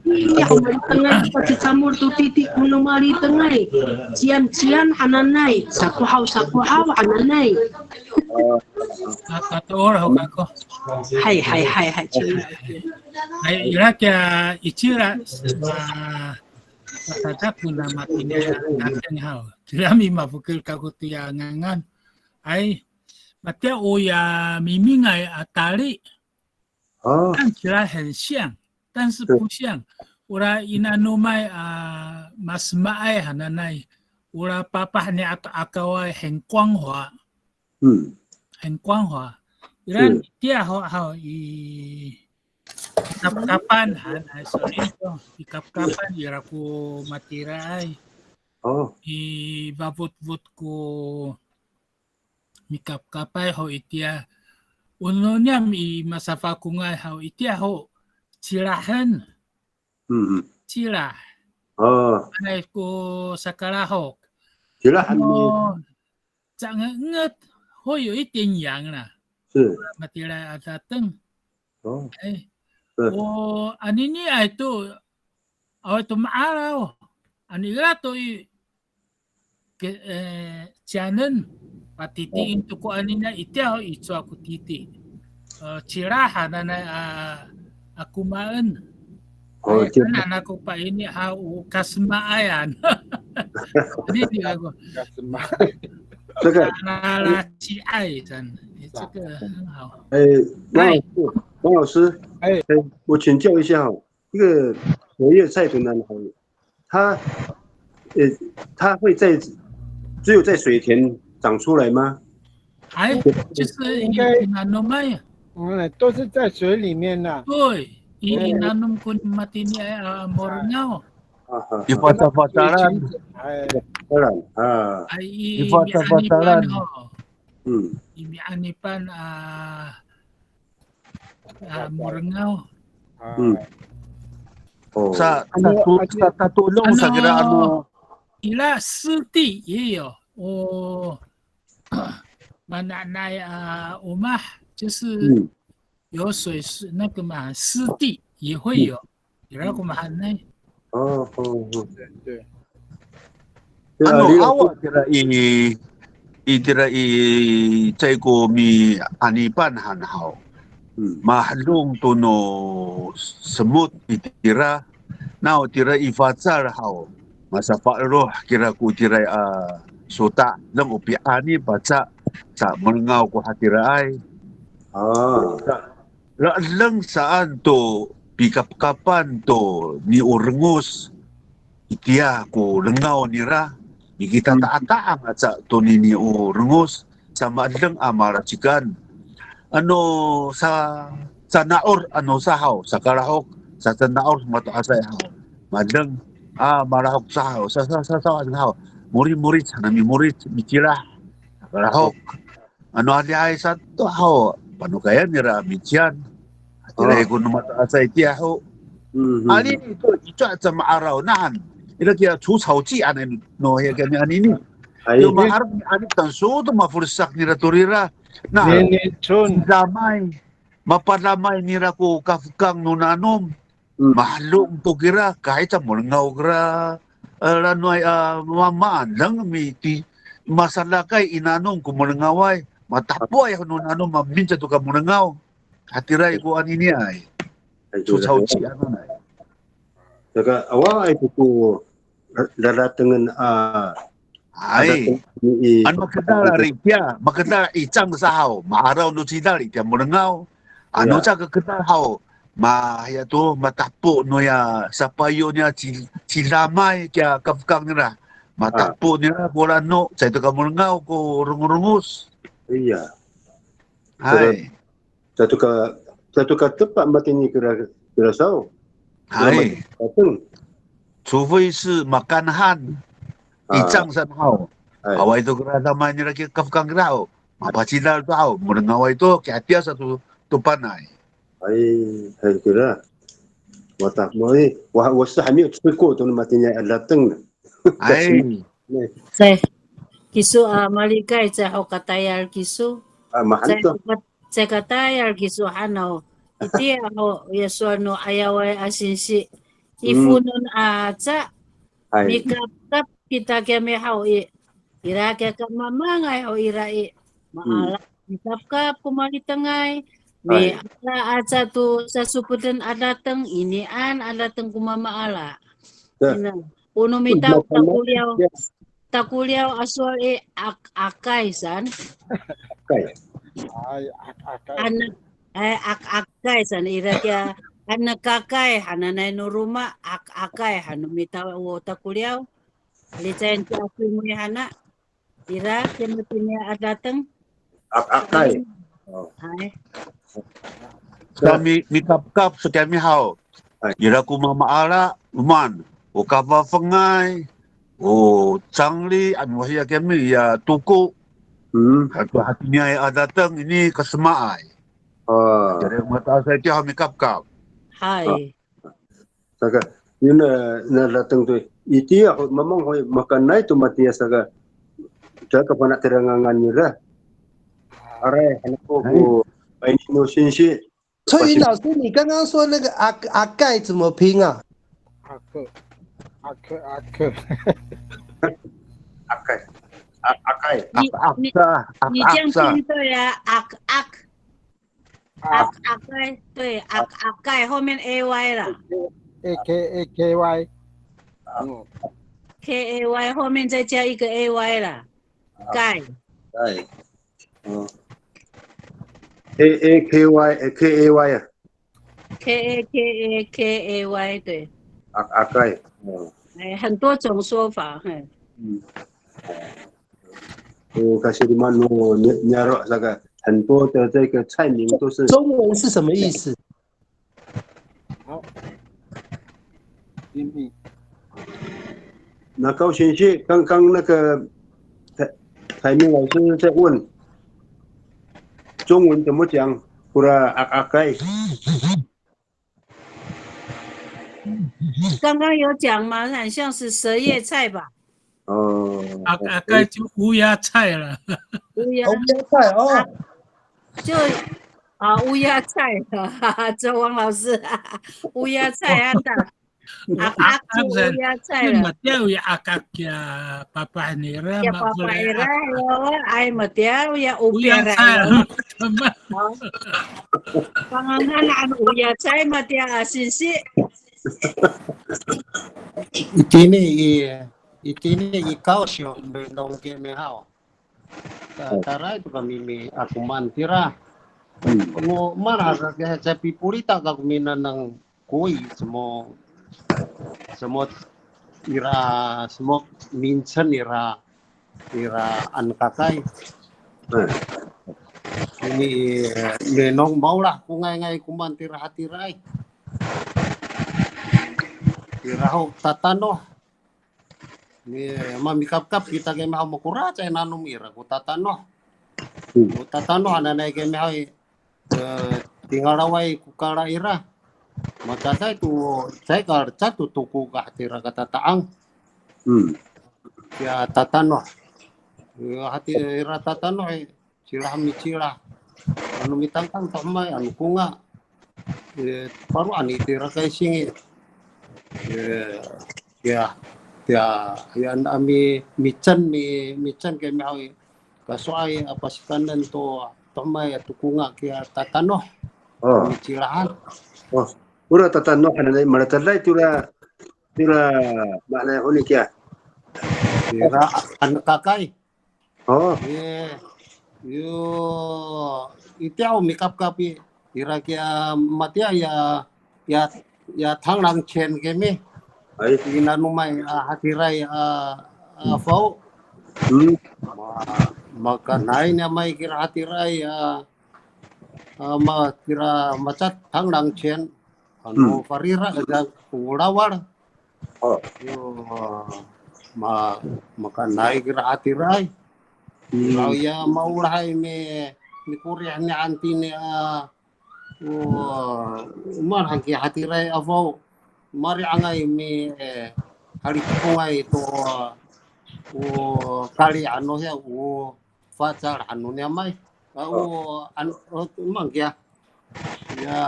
Iya, o malitengay, pacicamol to titi, o no malitengay. Ciyan, ciyan hananay, sakohaw, sakohaw hananay. A, tatoor ho kako. Hay, hay, hay, hay, ciyan. Hay, ira kiya icira, a, sadak ko na matini a dateng haw. Kirami mafokel kako toya ngangan. Hay, matiya oya mimingay a tali. 哦，看起来很像，但是不像。Ora i nanomay a masemaay hananay, ora papah ni ato akaway 很光滑，嗯，很光滑。Ira 是。Tiya ho haw i kapkapan hanay, sorry to, i kapkapan ira ko matiraay. 哦，i fafotfot ko mikapkapay ho itiya. O no niyam i masafakongay haw itiya ho, cilahen. 嗯嗯。Cilah. 哦。Anay ko sakalahok. Cilah. Ano, cangenget ho, 有一点痒啦. 是。Matiraay a dateng. 哦。Ay. 是。O aniniay to, awaay to ma'araw. Ano ira to i ke, e, ciyanen, patitiin to ko aniniay itiya ho i cowa ko titi. E, cilah hananay a, a komaen. O, cilah. Hananay ko paini ha o kasemaayan. Anini ako. Kasema. 这个，nalaciay 这样，这个很好。哎，王老师，哎。王老师，哎。哎，我请教一下哦，这个活叶菜的呢，它，呃，它会在，只有在水田长出来吗？哎，就是应该，i nanomay. 嗯，都是在水里面呐。对，i nanom ko matini a morengaw. 啊，啊，啊。I facafacalan. 哎。Facafacalan, a. Ay, i, i facafacalan. Mi'anipan ho. Hmm. I mi'anipan a, a, morengaw. Hmm. O. Sa, ano, sa, ano, sa tatolong sa kira ano, ano, ira 湿地也有哦。Mananay a omah 就是，嗯，有水是那个嘛，湿地也会有。Ira ko mahaenay. O, o, o. 对。Ano, awa tira i, itira i caay ko mi'anipan han haw. Hmm. Mahelong to no semot itira. Naw tira i facal haw, masafa'eloh kira ko tira a sota', deng o pi'anip aca, sa molengaw ko hatiraay. A. Sa, laedeng saan to pikapkapan to ni o rengos, itiya ko lengaw nira, mikitata'ata'ang aca tonini o rengos, sa maedeng a malacikan. Ano sa, sa na'or ano sa haw, sa kalahok, sa, sa na'or mato'asay haw. Maedeng a malahok sa haw, sa, sa, sa, sa, ano haw. Morimoric, na mimorit, micilah, sa kalahok. Ano adihay sato haw, panokayan nira mician. Ira ko no mato'asay tiya ho. Anini to, ica ca ma'araw nahan. Ira kiya 除草剂 anay no, no, hiya kami anini. Ay. Yo ma'araw ni anini, tanso to mafolsak nira to rira. Na, damay, mapadamay nira ko kafekang no nanom. Hmm. Mahelong to kira, kahica molengaw kira, e, lanoay, a, ma-, maaneng miti, masadakay i nanom ko molengaway, matapoay no nanom, maminca to ka molengaw. Hatiray ko aniniay. Ay, 除草剂 ananay. Saka awaay to ko daratengen a. Ay. Ano makedal ari tiya, makedal i cang sa haw, ma'araw no cidal i tiya molengaw. Ano ca kakedal haw, Ma, hiya to, matahepo noya sapayo niya ci, cidamay kiya kafekang nira. Matahepo nira ko la'eno, caay to ka molengaw ko rongorongos. Iya. Hay. Caay to ka, caay to ka tepa matini kira, kira saw. Hay. Ateng. 除非是 makaen han, 一丈 san haw. Hay. Awaay to kira damay nira kiya kafekang kira haw. Mapacidal to haw, molengaway to, kihatiya sato to panay. Hay, hay kira. Wata mo i, wa, wasa hami o ceko to no matini a dateng. Hay. Caay, kiso a malikay caay ho katayal kiso. A, mahaen to. Caay ho kat-, caay katayal kiso hanaw. Itiya ho, ya sowal no ayaway a singsi. I fonon aca. Hay. Mikapkap kita kiyami haw i. Ira kiya ka mamangay ho ira i. Maala. Mikapkap ko malitengay. Hay. Miala aca to sasopeden a dateng, inian a dateng ko mamaala. Ina, o no mita o takoliyaw, takoliyaw a sowal i ak-, akay san. Akay. Ay, ak-, akay. Anak, eh, ak-, akay san ira kiya, anak akay hananay no roma, ak-, akay han no mita o takoliyaw. Licayen ci Akoy mo i hana. Ira, kiya matini a dateng. Ak-, akay. Hay. Sa mi, mikapkap sa kiyami haw. Hay. Ira ko mamaala, o maan, o kafafengay, o cangli, ano hiya kiyami, ya toko. Hato hatiniay a dateng, ini kasemaay. Ira mato'asay tiya haw mikapkap. Hay. Saka, yo na, na dateng to, itiya ho, mamang ho, makaenay to matiya saka, caay ka fana' tira ngangan nira. Aray, han ako ko, ay, no singsi. 所以老师，你刚刚说那个 ak-, akay 怎么拼啊？Ak-, ak-, ak-. Akay. A-, akay. 你，你，你这样拼对啊，ak-, ak-。 Ak-, akay, 对，ak-, akay 后面 ay 啦。A K A K Y。嗯。K A Y 后面再加一个 A Y 啦。Kay。Kay。嗯。K A K Y，哎，K A Y 啊。K A K A K A Y，对。A-, akay。嗯。哎，很多种说法，嘿。嗯。 O kasirima no ni-, niyaro' saka 很多的这个菜名都是。中文是什么意思？好。那高先生，刚刚那个蔡，蔡明老师在问，中文怎么讲？Kora ak-, akay。 刚刚有讲嘛，很像是蛇叶菜吧？哦。啊，啊，该就乌鸦菜了。乌鸦。乌鸦菜哦。啊，就，啊，乌鸦菜了，哈哈，周王老师，乌鸦菜啊，啊，啊，就乌鸦菜了。Matiya o ya akak ya papah nira, ya papah nira, ay matiya o ya opera. Pangangan han o ya cay matiya a singsi. Itini i, itini i Kaohsiung, Minong kiyami haw. Ta-, tayra to kami miakoman tira. Ngo mala sa, sa pipolita kako minanang koi, cemo, cemo ira, cemo mincen ira, ira anekakay. Ini, eh, Minong maolah ko ngayngay koman tira hatiraay. Ira ho tatanoh. Ni, mamikapkap kita kiyami haw, makoracay nanom ira ko tatanoh. Ko tatanoh hananay kiyami haw, eh, tingalaway ko kala ira. Macaday to, caay ka lecad to toko ka hatira katata'ang. Kiya tatanoh. Eh, hatira tatanoh, eh, cilah micilah. Ano mitangtang to hemay, ano konga. Eh, paroan itira kay singi. Eh, ya, ya, ya, a mi, micen, mi, micen kiyami haw i. Kaso'ay a pasikanen to, to hemay ato konga kiya tatanoh. O. Micilahan. O. Ora tatanoh hananay, malecad to ira, ira, mahaenay honi kiya. Ira anekakay. O. Ye, yo, itiya o mikapkap i, Ira kiya matiya ya, ya, ya 螳螂拳 kemi. Ay. Inanomay a hatiraay a, a fao. Hmm. Ma, makanay niyamay kira hatiraay a, a, ma, kira macat 螳螂拳. Ano farira' a ko lawal. O. Yo, ma, makanay kira hatiraay. Ira ya maolahay mi, mikorih ni han tini a, o, maan han kiya hatiraay a fao. Mari'angay mi, e, halitepongay to, o, kali ano hiya, o, facal ano niyamay. A, o, ano, o, maan kiya. Ya,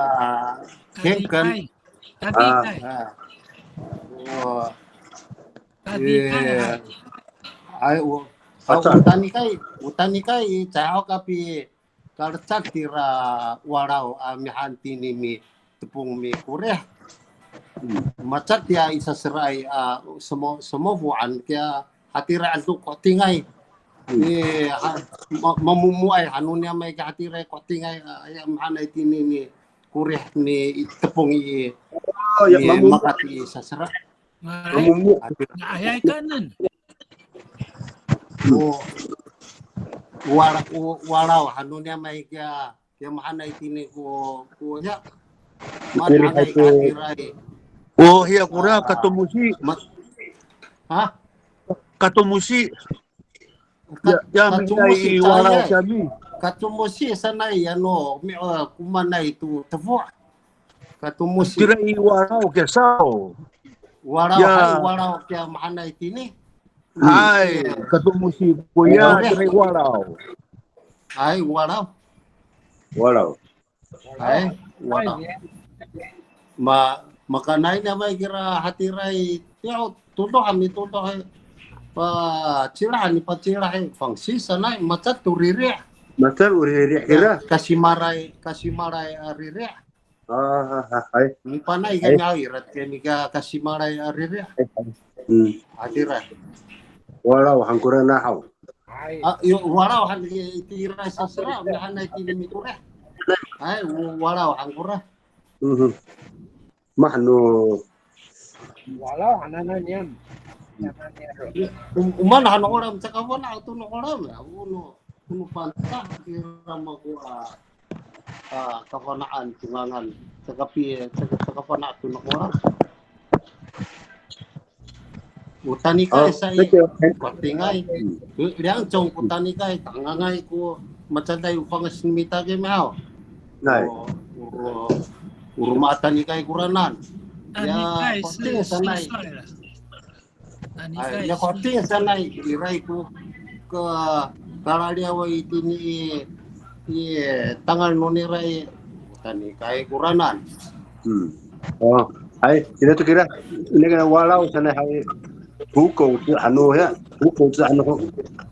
kengken. Tafikay. Tafikay. A. O, Tafikay. e, ay, o, a, o tanikay, o tanikay, caay ho kapi, kalecad tira walaw a mihan tini mitepong mikorih. Macat ya i saseraay a, somo, somofoan kiya hatiraay to ko tingay. Ni, ha, ma, mamomoay, ano niyamay kiya hatiraay ko tingay, a, ya mahaenay tini mikorih mitepong i, O, ya, mi mamomo. Makat i sasera. Ay, Mamomo. nga'ayay kaenen. O, wala, o, walaw, ano niyamay kiya, kiya mahaenay tini ko, ko, ya. Mahaenay kiya hatiraay. O hiya kora katomosi. Ma, ha? Katomosi. Ya, ya, Katomosi, i walaw caay. Kami. Katomosi sanay, ano, mi, o, komaenay to tefo'. Katomosi. Tira i walaw kiya saw. Walaw, Ya. Hay, walaw kiya mahaenay tini. Hay, katomosi koya, tira i walaw. Hay, walaw. Walaw. Hay, walaw. Ma, makanay niyamay kira hatiraay, tiya, todoh a mitodoh, e, pacilah, nipacilah, e, fangsi sanay, macat to riri'. Macat o riri' kira. Kasimalay, kasimalay a riri'. A, ha, ha, hay. Mipanay kami haw, ira kami ka kasimalay a riri'. Hmm. Hatira. Walaw han kora na haw. A, yo, walaw han i, itira sasera, mihaenay tini mikorih. Hay, walaw han kora. Mhm. Mahano. Walaw hananay niyam. O, o maan han no Holam, caka fana' to no Holam, ya, o no, o no Pangcah kira mako a, a, kafana'an to ngangan, caka pi, caka, caka fana' to no Holam. O tanikay sa i, ko tingay. Liyangcong ko tanikay, tangangay ko macaday o fanges no mita kami haw. Nay. O, o, o roma a tanikay koranan. Ya, Tanikay ko tingay sanay. Ay, ya ko tingay sanay, iray ko, ka, kalaliyaway itini i, i, tangal no nira i, tanikay koranan. Hmm. O, hay, ira to kira, ini kira walaw sanay hay, huko, ano ya, huko, ano,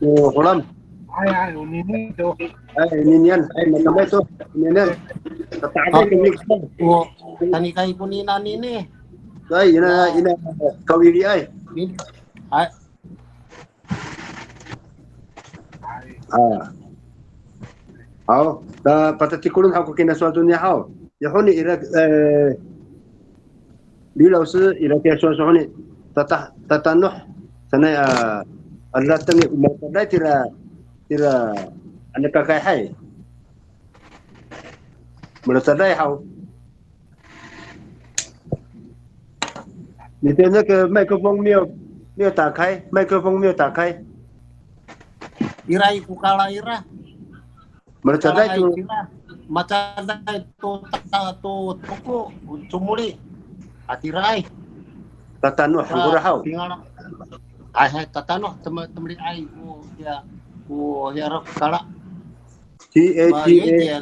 o, Holam. Hay, hay, onini to. Hay, ninian, hay, matamay to, ninian. Tata'akay kami. O, tanikay konini ini. Hay, ina, ina, kawili ay. Ay, A. Haw, ta, patatikolon haw ko kina sowal to niya haw. Ya honi ira, e, 李老师, ira kiya sowal sa honi, tata, tatanoh sanay a, a laten i, o malecaday tira, tira, ano kakayhay. Malecaday haw. 你的那个麦克风没有，没有打开，麦克风没有打开。 iray ko kala ira. Malecaday to. Macaday to, ta, to, to ko, comoli. Hatiraay. Tatanoh han kora haw. Tingala. Ay, hay, tatanoh, tem, temeliay ko, ya, ko, ya, ira ko kala. T A T A.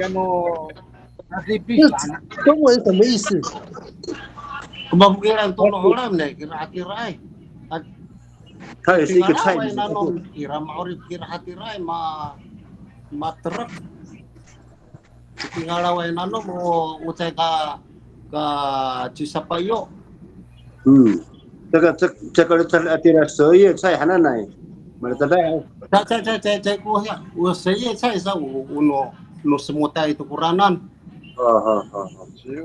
Ano, 这中文什么意思？ Kemamkilan to no Holam ne, kira hatiraay. 它也是一个菜名。 Tingala, nanom, kira ma'orip kira hatiraay, ma, materek. Tingala, nanom, o, o caay ka, ka cisapayo. 嗯，这个这这个这个 hatira 蛇叶菜 hananay. Malacecay, o. Ca, ca, ca, ca, ca, ko hiya, o 什叶菜 sa, o, o no, no semotay to koranan. 啊，啊，啊，啊。 E,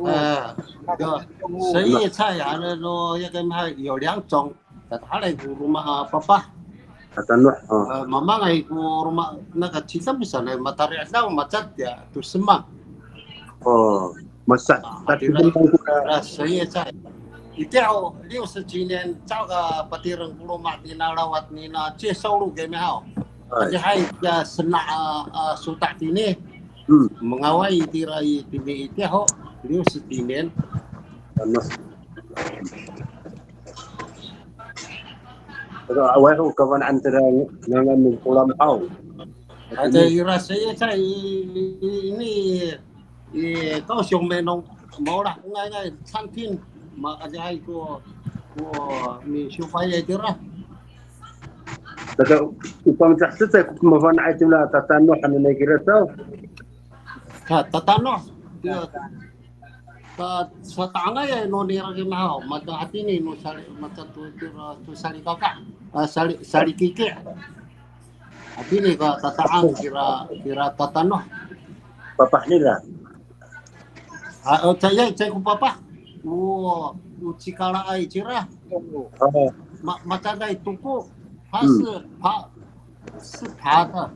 ya, 什叶菜 ano, no, ya kami hay, 有两种, tatahalay ko roma a papah. Tatanoh, a. E, mamangay ko roma, naka citami sanay, matari'adaw, macad ya, to semang. O, masa, a, tatipen ko. Ira 什叶菜. Itiya ho, 六十几年, caay ka patireng ko loma' tina lawat nina, 介绍路 kami haw. Hay. Adihay ka sena' a, a, sota' tini. Hmm. Mangaway itira i tini itiya ho, 六十几年. Ano. Pero awaay ho kafana'an tira ngangan no kolam haw. Ada ira 什叶菜 i, i, i, ini i 高雄美浓 maolah ko nga'ay, nga'ay 餐厅, ma, adihay ko, ko misiwfayay tira. Saka o Pangcah cecay ko mafana'ay tira tatanoh hananay kira saw. Sa, tatanoh. Tiya, ta, sata'angayay no nira kima haw, mata hatini no sali, mata to, tira, to salikaka, a, sali, salikiki. Hatini ka tata'ang kira, kira tatanoh. Papah nira. A, o, caay, caay ko papah. O, o cikalaay cira. O. Ma, macaday toko. 它是，嗯。它是爬的。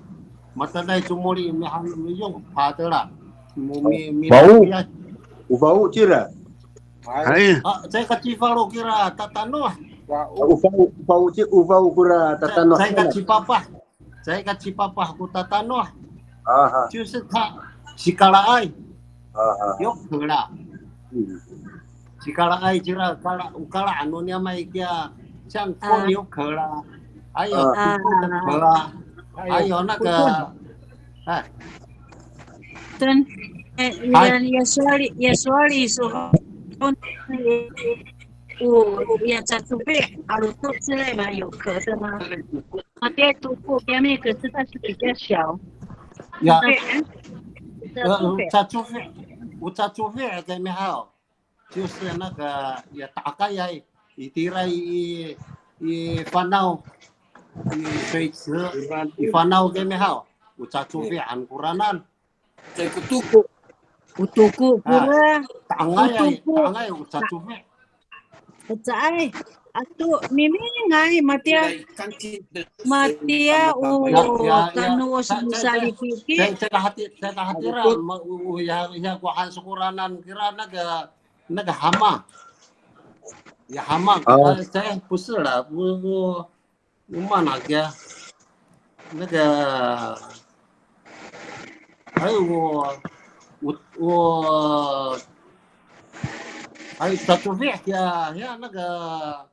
Macaday comoli, mi, mi, 用爬的啦。Mi, mi, mi, fao. O fao cira. Hay. A, caay ka cifalo kira tatanoh. O fao, o fao ci, o fao kira tatanoh. Caay, caay ka cipapah. Caay ka cipapah ko tatanoh. Aha. 就是它 cikalaay. Aha. 有壳啦。嗯。Cikalaay cira, kala, o kala ano niyam ay kiya, 像蜗牛壳啦，还有土豆的壳啊，还有那个，哎。 Ten, e, hay. Yan, ya sowal, ya sowal iso, o, ya cacofi, 'alotok 之类嘛，有壳的吗？ Matiya toko kiyami, 可是它是比较小。Ya. 对，呃，cacofi. Cacofi, o cacofi kiyami haw. 就是那个 ya ta'akayay, itira i, i fanaw, i 水池, i fanaw kiyami haw. O cacofi han koranan. Caay ko toko. O toko kora. A, ta'angayay, o toko. Ta'angay o cacofi. Caay, ato mimingay, matiya, matiya o, ya, ya, tano o sa, sa, sa, salikiki. Caay, caay ka hati, caay ka hatira, ma, o, o, ya, ya, ko han sa koranan kira 那个, 那个蛤蟆. Ya 蛤蟆, 哦。呃，caay, 不是啦, o, o, 我们那个，那个，还有我，我，我，还有 cacofi 呀，呀，那个，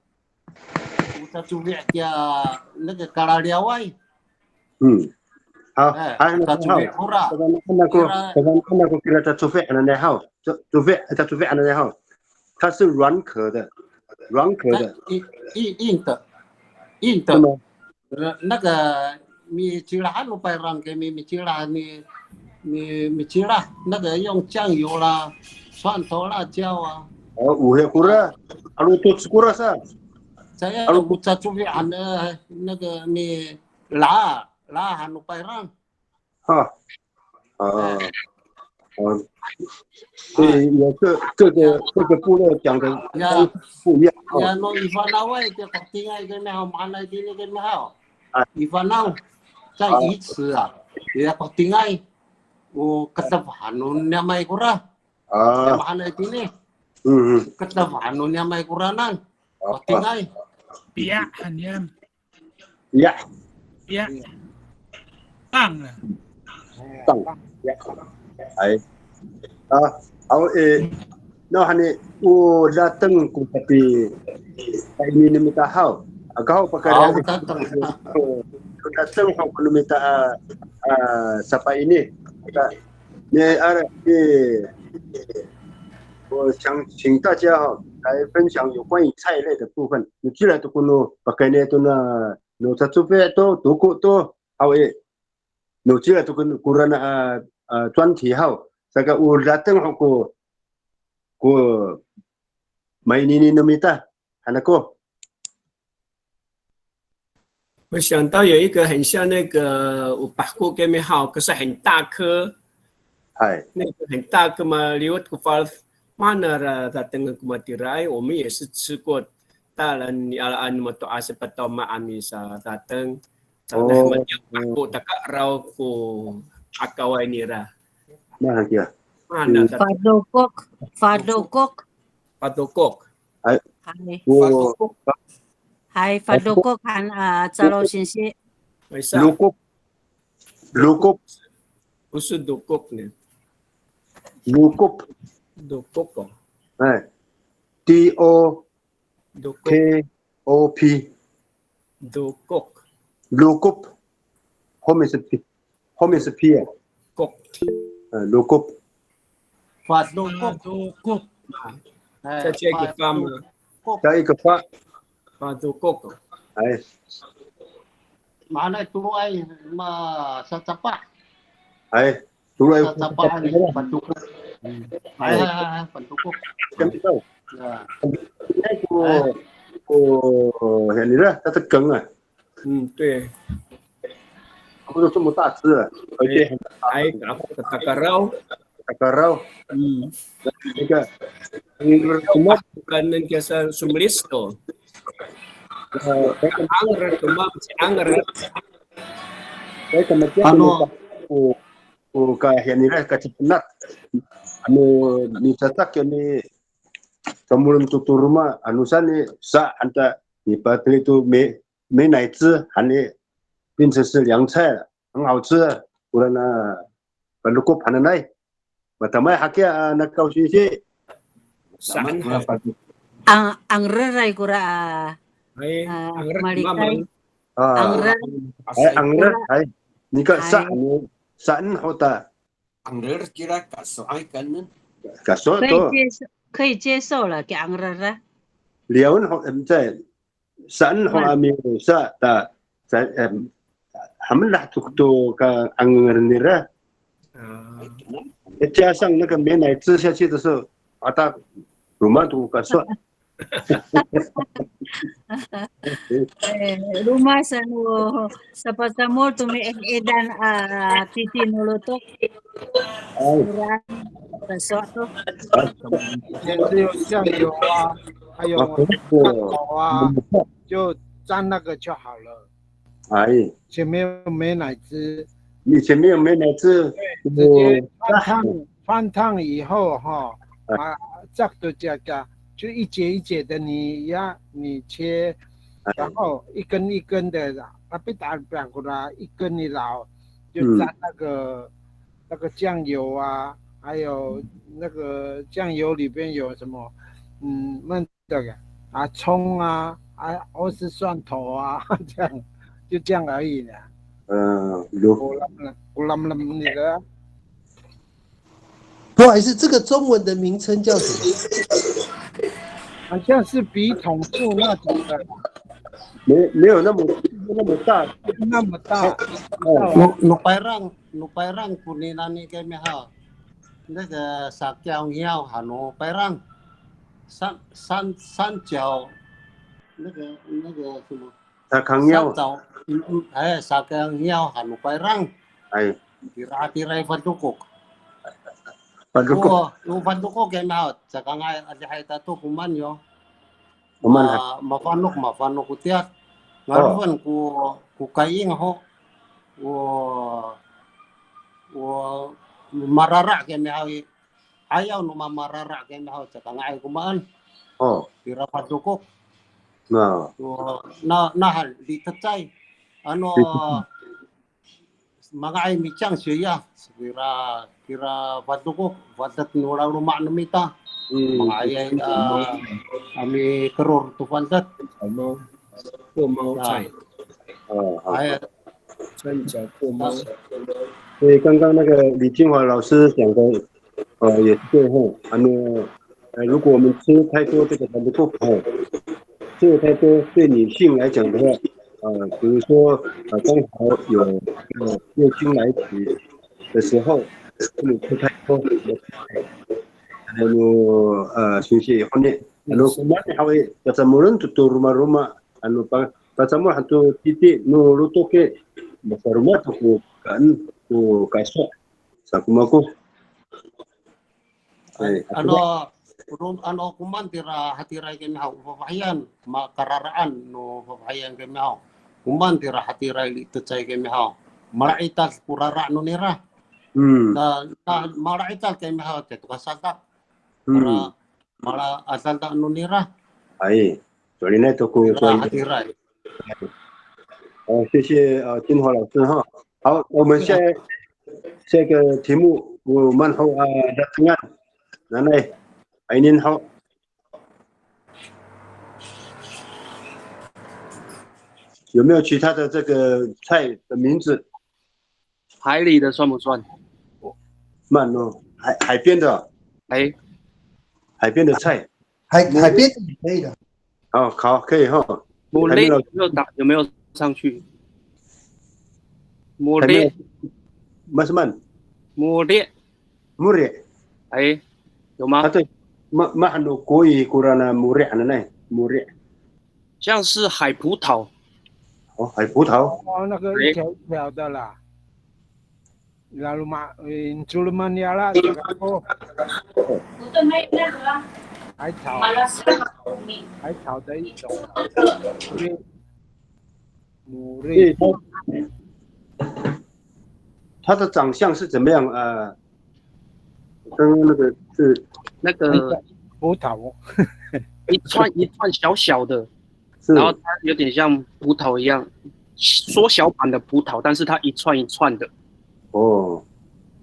我 cacofi 呀，那个 kalaliyaway。嗯，好，哎，还有那个 cacofi 好，kora. Kafana'an ako, kira, kafana'an ako kira cacofi hananay haw. Cacofi, cacofi hananay haw. 它是软壳的，软壳的。哎，硬，硬，硬的，硬的。是吗？呃，那个，micilah ano payrang kami, micilah, mi, mi, micilah, 那个用酱油啦、蒜头、辣椒啊。哦，o hiya kora, 'alotok kora sa. Caay, 'alotok. O cacofi han, 那个 mi, la, la ano payrang. 哈，啊，哎。啊，所以也各，各个，各个部落讲的方式不一样，哦。Ya, no i fanaway, tiya kohetingay kami haw, mahaenay tini kami haw. 哎。I fanaw, 在鱼池啊, tiya kohetingay, o ketef han no niyamay kora. 啊。Mahaenay tini. 嗯，嗯。Ketef han no niyamay koranan. 啊。Kohetingay. Piya han niyam. Ya. Ya. Tang. Tang. Ya. Ay. A, aw, e, nawhani, o dateng ko papi, paini no mita haw. Aka haw pakayni. Aw, dateng. O dateng haw ko no mita a, a, sapaini. Aka, ni, ara, ni, 我想请大家哈，来分享有关于菜类的部分。Nocila to ko no pakayni to na, no cacofi to, toko to, haw i. Nocila to ko no, kora na, a, a, 专题 haw. Saka o dateng ho ko, ko mainini no mita, han ako. 我想到有一个很像那个 o pahko kami haw, 可是很大颗。嗨，那个很大颗嘛，liwat ko fal, mana ra dateng ko matiraay, 我们也是吃过。大人 nialaan no mato'asay, pataw ma'ami sa dateng. Sa Oh. na matiya pahko, takaraw ko akaway nira. Mana kiya? Mana dateng? Fadokok, fadokok. Fadokok. Hay. O Hay, fadokok han a Calo singsi. Maysa. Lokop. Lokop. Oso dokok ne. Lokop. Dokok ko. Hay. D O Dokok. K O P. Dokok. Lokop. 后面是 P，后面是 P 啊。 Kok. Lokop. Fadokok. Dokok. 再加一个 fa 吗？ 加一个 fa。 Fadokok. 哎。 Mahaenay toloay ma sacapa. 哎，toloay. Sacapa han, fadokok. Hay hay hay, fadokok. 跟着。 Ya. 哎，我我 nira 他的梗啊。 嗯，对。 差不多这么大只了，而且很 Hay, takaraw. takaraw. 嗯。 那个，你什么？ Kaenen kiya sa somelisto. 呃， Angrer to ma, angrer. 我怎么讲呢？我我 ka hiya nira ka cipenat. Ano, micacak kami kamolon to to roma, ano saan i, sa han ta, mipateli to mi, 美乃滋 han i, 变成是凉菜了，很好吃。不然呢，palokop hananay. Matamay hakiya a nakaw singsi. Saan. Ang, angreray kora a, Ay, a, angrer malikay. Mamang. A, Angrer. ay, angrer, ay. Nika sa, Ay. Ano, saan ho ta? Angrer kira kaso'ay kaenen. Kaso 可以 to. 接受，可以接受了，给 angrer 了。 Liyawen ho, em, 在, saan ho a miyosa ta, sa, em, hamelah to to ka angrer nira. A. 再加上那个美乃滋下去的时候，啊，他 roma to kaso. E, roma sa no sapacamol to mi'edan a titi no lotok. Ora, kaso to. 以前只有酱油啊，还有蒜头啊，就蘸那个就好了。 哎，以前没有美乃滋，以前没有美乃滋，直接翻烫，翻烫以后哈，啊，这样的这个就一节一节的你呀，你切，然后一根一根的，啊，被打打过来，一根一老，就蘸那个那个酱油啊，还有那个酱油里边有什么，嗯，那这个啊，葱啊，啊，或是蒜头啊，这样，就这样而已的。嗯，有。 Kulam, kulam lam nila. 不好意思，这个中文的名称叫什么？好像是笔筒树那种的。 没没有那么那么大。 那么大。 哦， No, no payrang, no payrang ko ninani kami haw. 那个 sakiyaw ngiyaw han no payrang. 三三三角，那个那个什么？ 他康耀。 三角，嗯嗯，哎，sakiyaw ngiyaw han no payrang. 哎。 Tira tira i fadokok. Fadokok. O, o fadokok kami haw, caka nga'ay adihay tato koman yo. Koman ha. Ma, mafanok, mafanok ko tiyad. Ngarofan ko, ko kaing ho. O, o marara' kami haw i. Ayaw no mamarara' kami haw, caka nga'ay komaen. O. Tira fadokok. Na. O, na, nahal, litecay. Ano, manga'ay micang siya, kira, kira fadokok, fadet no laloma' no mita. Manga'ay, a, a mikeror to fadet. 过毛菜。 O, 好。 Ay, 三角过毛。 所以刚刚那个李金华老师讲的，呃，也是对吼。啊，那，呃，如果我们吃太多这个 fadokok 吼，吃太多对女性来讲的话，呃，比如说，呃，刚好有，呃，月经来袭的时候，不能吃太多。Ano, a, singsi, honi, ano, komaen haw i, kacamolen to to romaroma, ano, pa, Kacamoh to titi no lotok i, masaroma to ko kaen, ko kaso. Sa ko mako. Ay, ano, ro-, ano, komaen tira hatiray kami haw, fafahiyan, makararaan no fafahiyan kami haw. Komaen tira hatiray litecay kami haw. Mala'itad ko rara' no nira. Hmm. Na, na, mala'itad kami haw, caay to kasadak. Hmm. Para mala'itad no nira. Ay, solinay to ko, tira hatiray. 好，谢谢，呃，金华老师哈。好，我们下，下一个题目，我们好，呃，datengan. Nanay, ay, 您好。有没有其他的这个菜的名字？ 海里的算不算？慢哦，海，海边的。哎。海边的菜。海，海边的也可以的。哦，好，可以哈。Moli 还没有，有没有打，有没有上去？Moli。慢，慢。Moli。Moli。哎，有吗？啊，对，ma, ma, ano, koi, korana moli, ano, nai, moli. 像是海葡萄。哦，海葡萄。哦，那个一条一条的啦。Lalu ma, eh, 'icel man ya la, 这个哦。海草，海草的一种。Mori。它，它的长相是怎么样？呃，刚刚那个是那个葡萄。一串一串小小的，是。然后它有点像葡萄一样，缩小版的葡萄，但是它一串一串的。哦，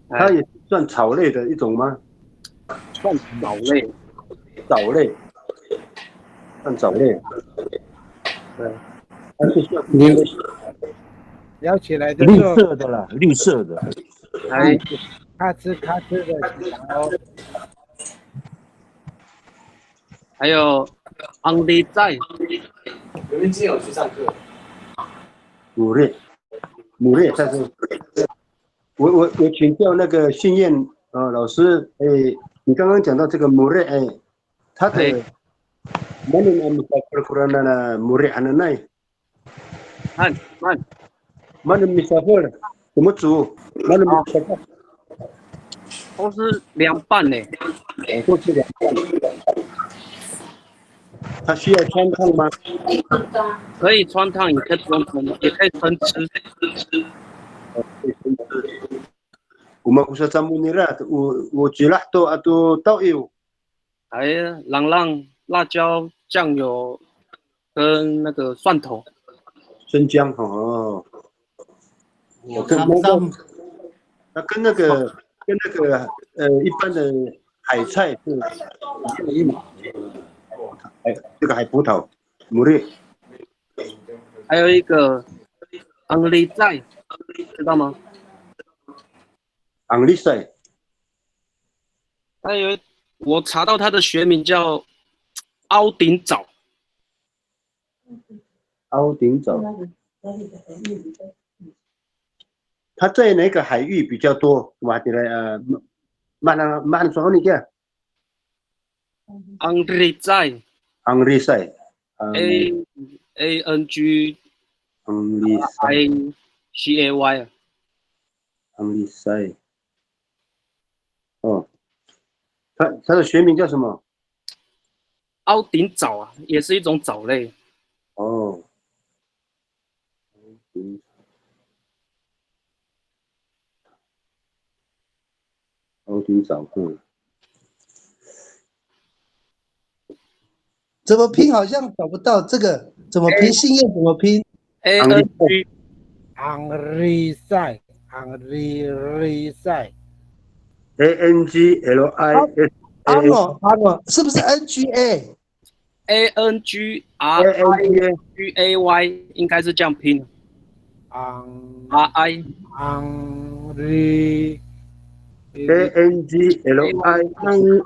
哎。它也算草类的一种吗？算藻类。藻类，算藻类。对。它是算，你咬起来的时候，绿色的啦，绿色的。哎。咔哧咔哧的响哦。 还有 anglicay。你们今天有去上课？Mori，mori，但是我，我，我请教那个信燕，呃，老师，哎，你刚刚讲到这个mori，哎，它的，哎。Mano a misafel korana mori hananay. 慢，慢。Mano misafel, 怎么煮？Mano misafel. 都是凉拌呢。哦，都是凉拌。它需要穿烫吗？可以穿烫，也可以不用穿烫，也可以生吃。哦，可以生吃。O mako sa camo nira, o, o cilah to ato tawiw. 还有 langlang、辣椒、酱油跟那个蒜头。生姜，哦。哦，跟那个，那跟那个，跟那个，呃，一般的海菜是一样的嘛。哎，这个海葡萄，mori。还有一个 anglicay，知道吗？Anglicay。 它有，我查到它的学名叫凹顶藻。凹顶藻。它在哪个海域比较多？Wa, tira, 呃，ma, ma, ma, ma, so ni kia? Anglicay。Anglicay。A, A N G L I C A Y。Anglicay。 哦，它，它的学名叫什么？凹顶藻啊，也是一种藻类。哦。凹顶藻，凹顶藻，嗯。 怎么拼？好像找不到这个，怎么拼？信愿怎么拼？A N G。Anglicay。Anglicay。A N G L I S A Y。Ano，ano，是不是N G A？A N G R I G A Y，应该是这样拼。 Ang, R I。Angri。A N G L I。Ang,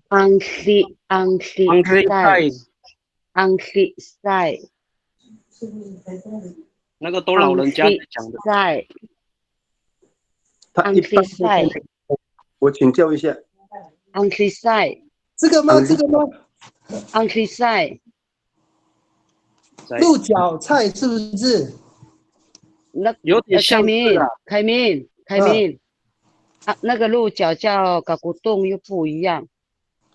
angri, angri, angri sai. Sai。Angri sai。那个都老人家在讲的。Angri sai。他一般都是，angri sai。我请教一下。Angri sai。这个吗？Angri。这个吗？Angri sai。鹿角菜是不是？那有点像是啦。呃，凯明，凯明，凯明，啊，那个鹿角叫 kakotong 又不一样。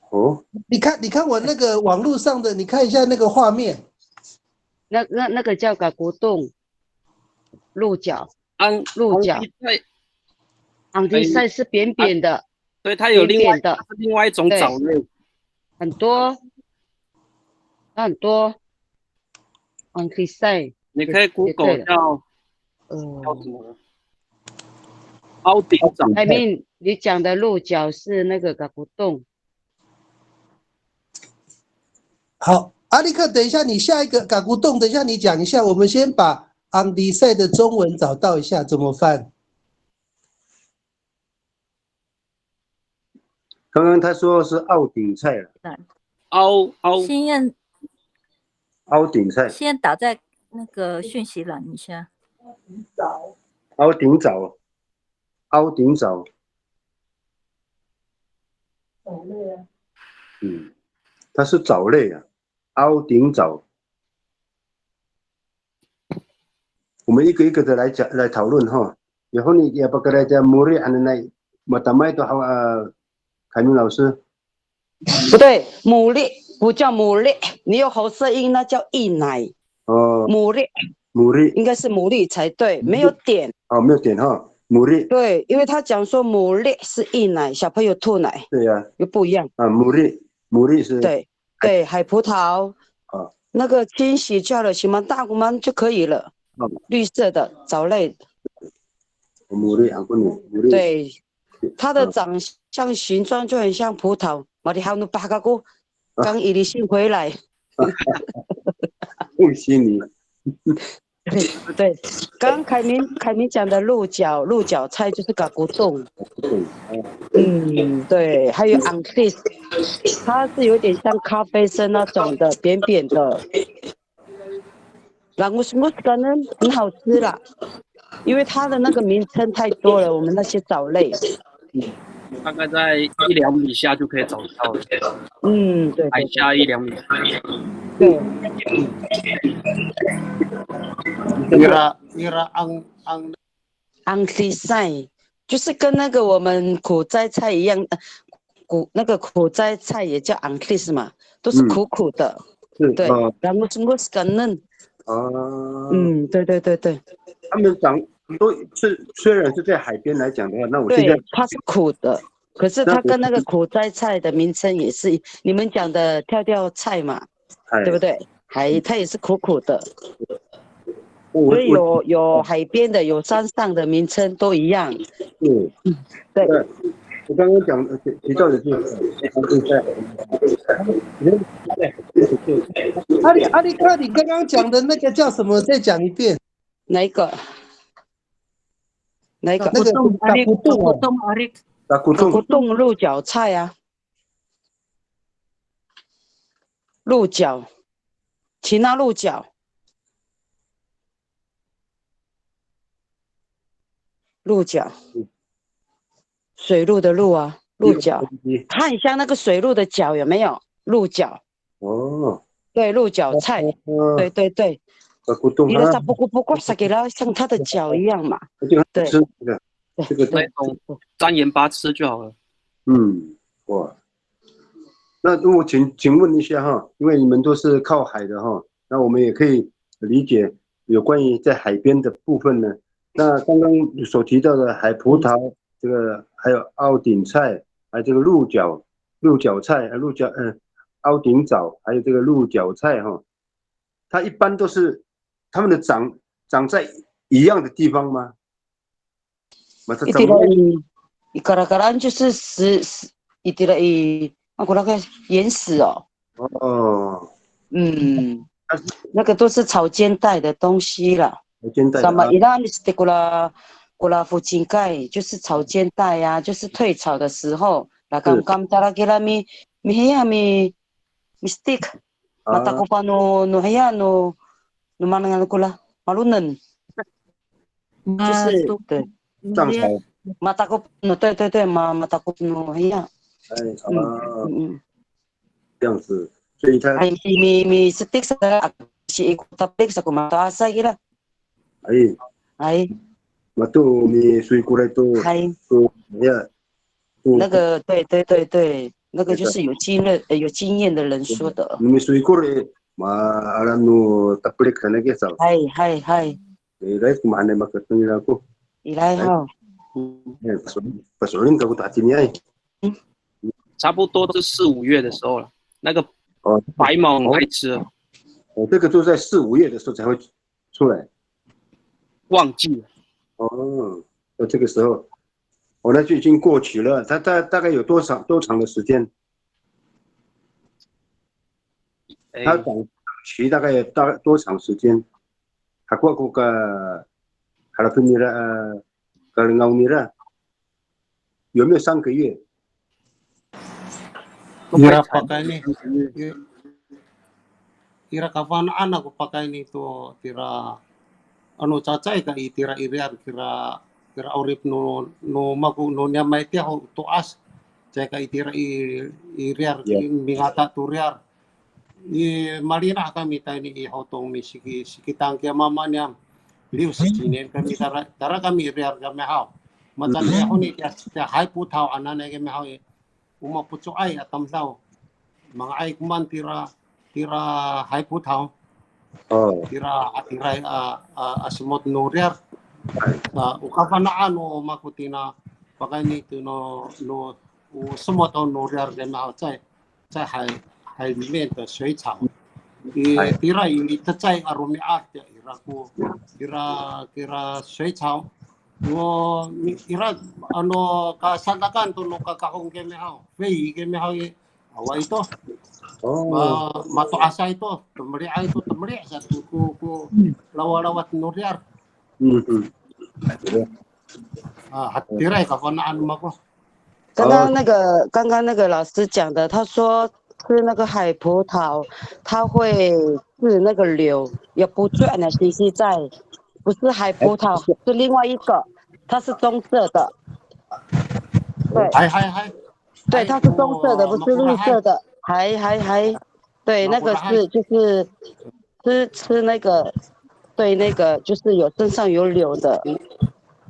哦，你看，你看我那个网络上的，你看一下那个画面。那，那，那个叫 kakotong，鹿角，嗯，鹿角。Angtisay，angtisay 是扁扁的，所以它有另外，扁扁的。它是另外一种藻类。对，很多，它很多。Angtisay，你可以 Google 叫，呃，叫什么？凹顶藻。I mean，你讲的鹿角是那个 kakotong。好，阿力克，等一下你下一个 kakotong，等一下你讲一下，我们先把 angtisay 的中文找到一下怎么翻。刚刚他说是凹顶菜了。对。凹，凹。先让，凹顶菜。先打在那个讯息栏一下。凹顶藻，凹顶藻。嗯，它是藻类啊，凹顶藻。我们一个一个的来讲，来讨论哈。然后呢，也不跟大家 mori hananay，matamay to haw，呃，凯明老师。不对，mori 不叫 mori，你有喉塞音，那叫 inay。哦。Mori。Mori。应该是 mori 才对，没有点。哦，没有点哈，mori。对，因为他讲说 mori 是 inay，小朋友吐奶。对呀。又不一样。啊，mori，mori 是。对，对，海葡萄。啊。那个清洗就好了，洗完大骨嘛就可以了。哦。绿色的藻类。Mori，啊，不能，mori。对，它的长相形状就很像葡萄。Malihaw no pahkako，刚 ilisin 回来。恭喜你。对，刚刚凯明，凯明讲的鹿角，鹿角菜就是 kakotong。嗯，对，还有 angtis，它是有点像咖啡色那种的，扁扁的。Langosngoskanen 很好吃啦，因为它的那个名称太多了，我们那些藻类。大概在一两米下就可以找得到了。嗯，对，对，海下一两米。对。Ira, ira ang, ang Angtisay，就是跟那个我们苦斋菜一样，呃，苦，那个苦斋菜也叫 angtis 嘛，都是苦苦的。嗯。是，对，哦。Langosngoskanen。哦。嗯，对，对，对，对。他们长，都是，虽然是在海边来讲的话，那我现在，对，它是苦的，可是它跟那个苦斋菜的名称也是，你们讲的跳跳菜嘛，哎。对不对？还，它也是苦苦的。我，所以有，我，有海边的，有山上的名称都一样。嗯。嗯，对。对，我刚刚讲，呃，提，提到的是，呃，在，阿力，阿力克，你刚刚讲的那个叫什么？再讲一遍。哪一个？哪一个？那个 kakotong，阿力克，kakotong，阿力克。Kakotong。Kakotong 鹿角菜啊。 鹿角，其他鹿角，鹿角，嗯。水鹿的鹿啊，鹿角，嗯。它很像那个水鹿的角，有没有？鹿角。哦。对，鹿角菜。哦。对，对，对。Kakotong，你的啊。Sapokopoko sakira 像它的脚一样嘛。而且很好吃，对。这个，对。那种沾盐巴吃就好了。嗯，哇。那如果请，请问一下哈，因为你们都是靠海的哈，那我们也可以理解有关于在海边的部分呢。那刚刚所提到的海葡萄，这个还有凹顶菜，还有这个鹿角，鹿角菜，呃，鹿角，呃，凹顶藻，还有这个鹿角菜哈，它一般都是，它们的长，长在一样的地方吗？ Itira i, i karakaraan 就是石，石，itira i, 啊，那个岩石哦。哦。嗯，它是，那个都是潮间带的东西啦。潮间带的啊。Sama ira mistik kora, kora 福井盖，就是潮间带呀，就是退潮的时候，啦，是。Kamkam tara kira mi, mihiya mi, mistik. 啊。Matakopan no, no hiya no, no manengneng kora, malonen. 就是，对。涨潮。Matakop no, 对，对，对，ma-，matakop no hiya. 哎，嗯，啊。嗯，嗯。这样子，所以它，哎，mi-，mi-，mistik sa misikiko tapelik sa ko mato'asay kira. Hay. Hay. Mato misoykoray to. Hay. To, ya. To. 那个，对，对，对，对，那个就是有经验，呃，有经验的人说的。Misoykor i, ma, ala no tapelik sa naki sa. Hay, hay, hay. Iray ko mahaenay maketeng ira ko. Iray haw. Paso'elin kako to hatiniay. 差不多是四五月的时候了，那个白毛很爱吃了。哦，这个都在四五月的时候才会出来。忘记了。哦，那这个时候，哦，那就已经过期了。它它大概有多长多长的时间？它长期大概有大多长时间？Hakowa ko ka halapen nira, kalengaw nira. 有没有三个月？ Ira pakayni, ira kafana'an ako pakayni to tira, ano, cacay ka itira i riyar kira, kira 'orip no, no mako no niyam a itiya ho to'as, cacay ka itira i, i riyar, mingata to riyar. I malinah kami tayni i Hotong misiki, sikitang kiya mama niyam. Liw sicinen kami tara, tara kami riyar kami haw. Macanay honi tiya, tiya 海葡萄 hananay kami haw i. O mapoco'ay a tamdaw. Manga'ay koman tira, tira 海葡萄. Tira, a, tira, a, a, a semot no riyar. A, o kafana'an no mako tina, pakayni to no, no, o semot no riyar kami haw cay. 在海海里面的水草。I tira i cecay a romi'ad ira ko, ira, ira 水草. Ngo, ira, ano, kasadakan to no kakahong kami haw, 飞鱼 kami haw i, awaay to. Ma, mato'asay to, temeli'ay to, temeli' sa to ko, ko lawalawat no riyar. A, hatiraay kafana'an no mako. 刚刚那个，刚刚那个老师讲的，他说吃那个海葡萄，它会治那个瘤，也不错呢。其实在，不是海葡萄，是另外一个，它是棕色的。对，嗨嗨嗨，对，它是棕色的，不是绿色的。嗨嗨嗨，对，那个是就是 吃吃那个，对那个就是有身上有瘤的，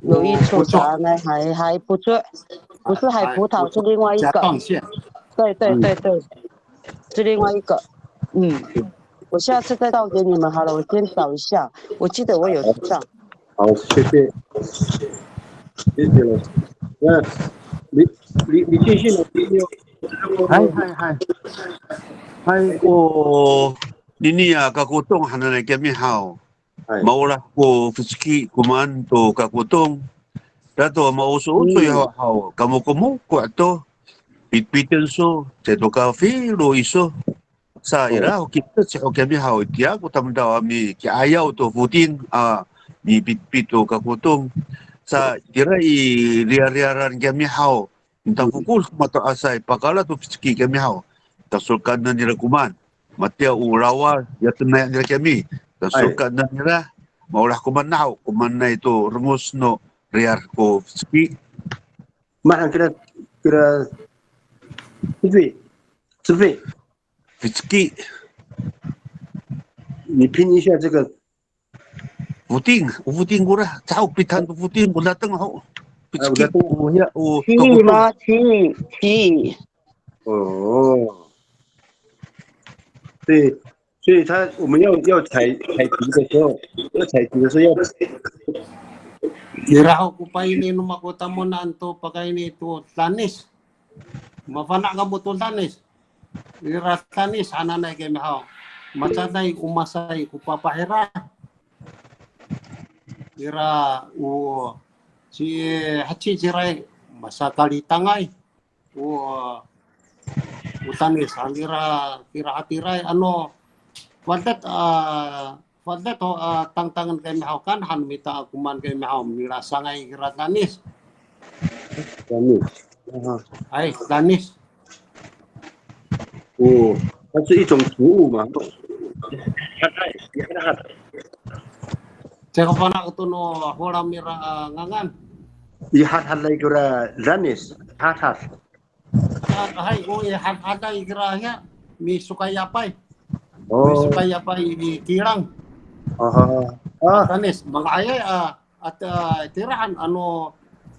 有益处啥呢？还还不错，不是海葡萄，是另外一个。对对对对，是另外一个。嗯，我下次再照给你们好了，我先找一下，我记得我有上。好，谢谢，谢谢老师。那李李李建信老师，你有？嗨嗨嗨，嗨，我。 Nini a kakotong hananay kiyami haw. Maolah ko feceki komaen to kakotong. Dato maoso'osoy haw, haw, kamokomoko to. Pitpiten so, caay to kafilo iso. Sa ira ho kitec ho kiyami haw, itiya ko tamdaw a miki'ayaw to foting a mipitpit to kakotong. Sa itira i riyariyaran kiyami haw. Mitafokod ko mato'asay, pakala to feceki kiyami haw. Tasolkanen nira komaen. Matiya o lawal, ya tenaya nira kiyami. Tasolkanen nira, maolah komaen haw, komaenay to rengos no riyar ko feceki. Maan kira, kira, cefi, cefi. Feceki. 你拼一下这个 Foting, o foting kora, caho pitan to foting, ko dateng ho. Feceki, o hiya, o. 奇异吗？奇异，奇异。哦，对，所以他我们要要采采集的时候，要采集的时候要。 Ira ho ko paini no mako tamowanan to pakayni to danis. Mafana' kamo to danis. Ira danis hananay kiyami haw. Macanay o masay ko papah ira. Ira o ci, haci ciray masakalitangay. O, o danis han ira, ira hatiray ano, fadet a, fadet ho a tangtangen kiyami haw kan han mita a komaen kiyami haw milasangay ira danis. Danis. Ay, danis. 哦，它是一种植物嘛。 Caka fana' to no Holam ira a ngangan. I hadhaday kora danis, hadhad. Hay, o i hadhaday kora hiya, misokayapay. O. Misipayapay i kilang. Aha. A. Tanis, manga'ayay a, ata, tirahan ano,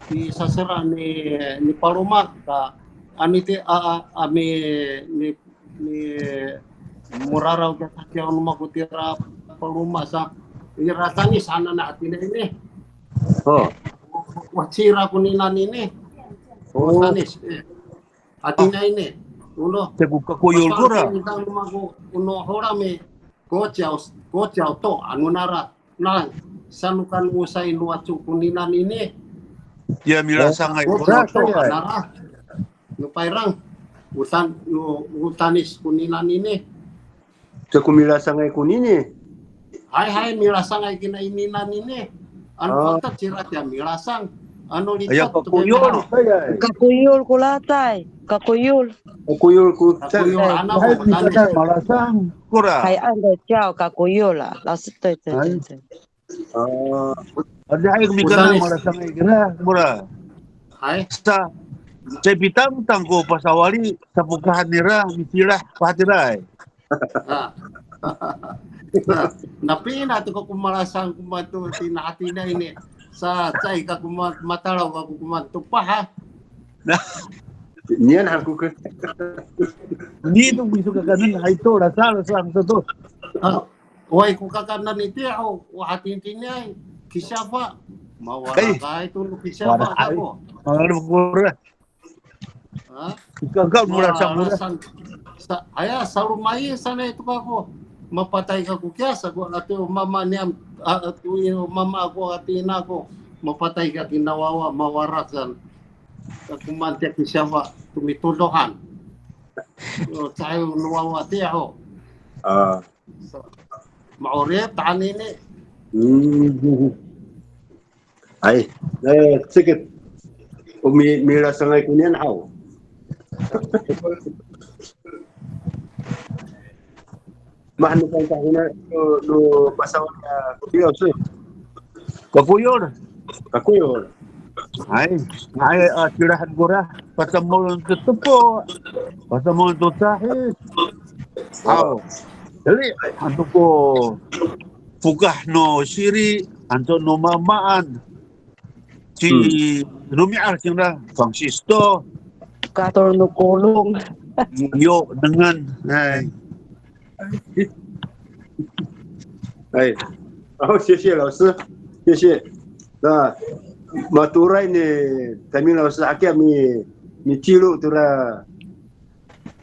i sasera ni, ni Paloma, ka, ano iti, a, a, a, mi, ni, ni, moraraw ka sakiyaw no mako tira Paloma sa, ira Tanis hananay a tiniay ini. O. Wa, cira ko nina ini. O. Tanis, e. A tiniay ini. Uno. Te ko kakoyol kora. Pasal ko nina no mako, uno holam i, 国小, 国小 to, ano nara. Na, sano kan o sainowaco ko nina ini. Ya milasangay kora, 国小 to, a nara. No payrang. O Tan, o, o Tanis ko nina ini. Sa ko milasangay konini. Hay, hay, milasangay kina ininan ini. Ano, a, fangcal cira tiya milasang. Ano lipat to kakoyol, milasang. Kakoyol ko latay. Kakoyol. Kakoyol ko latay. Kakoyol, ano, hay, milasang. Kora. Hay, ano, ciyaw, kakoyol a. 老师，对，对，对，对。 A, adihay ko mikana malasangay kira, kora. Hay. Sa, caay pitangtang ko pasawali, sapokahan nira, mitilah, pahatiraay. A. Na, na pina to ko malasang ko mato, tina, tina ini. Sa, caay kako ma-, matalaw kako ko mato pa, ha. Na. Niyan ako ka. Ni to miso kakaenen, hay to, lasa, lasa, to. A. Way ko kakaenen itiya ho, o hatiniay, kisiyafa. Mawarakay to no kisiyafa kako. Mawarakay. Mawarakay. Ha? Ikaw, ikaw, mora sa, mora. Sa, aya, salomay sanay to kako. Mapatay kako kiya, sa ko ato mama niyam, a, ato i mama ako, ato ina ako. Mapatay ka kina wawa, mawarakan. Kako mantiya kisiyafa, to mitodohan. O, caay no wawa tiya ho. A. Ma'orip, tahanini. Hmm. Ay, e, sikit. O mi-, milasangay koniyan haw. Mahaen ko kona, no, no pasawad, a, kopiyaw, so. Kakoyol. Kakoyol. Hay, hay, a, tirahan kora, pasamolon to tepo, pasamolon to sahid. Haw. Dali, anto ko fokah no siri, anto no mamaan. Ci, hmm, romi'ad cingra, Francisco. Katol no kolong. Yo, dengan, hay. Ay. 好，谢谢老师，谢谢。Na, matoray ni Taymin 老师 hakiya mi, micilo tora,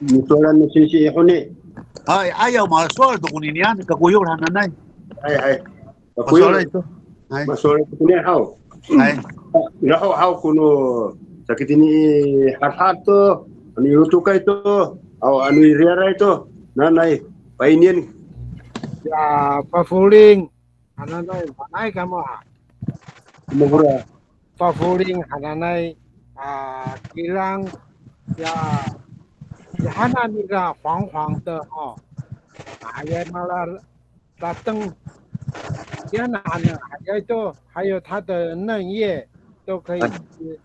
mitoran no singsi i honi. Ay, ayaw masowal to koninian, kakoyol hananay. Ay, ay. Kakoyol. Masowal to. Hay. Masowal to koniyan haw. Hay. Ira ho haw kono sakitini hadhad to, ano i lotokay to, aw ano i riyaray to, nanay, painian. Ya, pafoling hananay, manay kamo ha. Mokora. Pafoling hananay, a, kilang, ya, ya hanan nira 黄黄的 ho. A, ya mala dateng. 这样呢，还有，还有它的嫩叶都可以吃。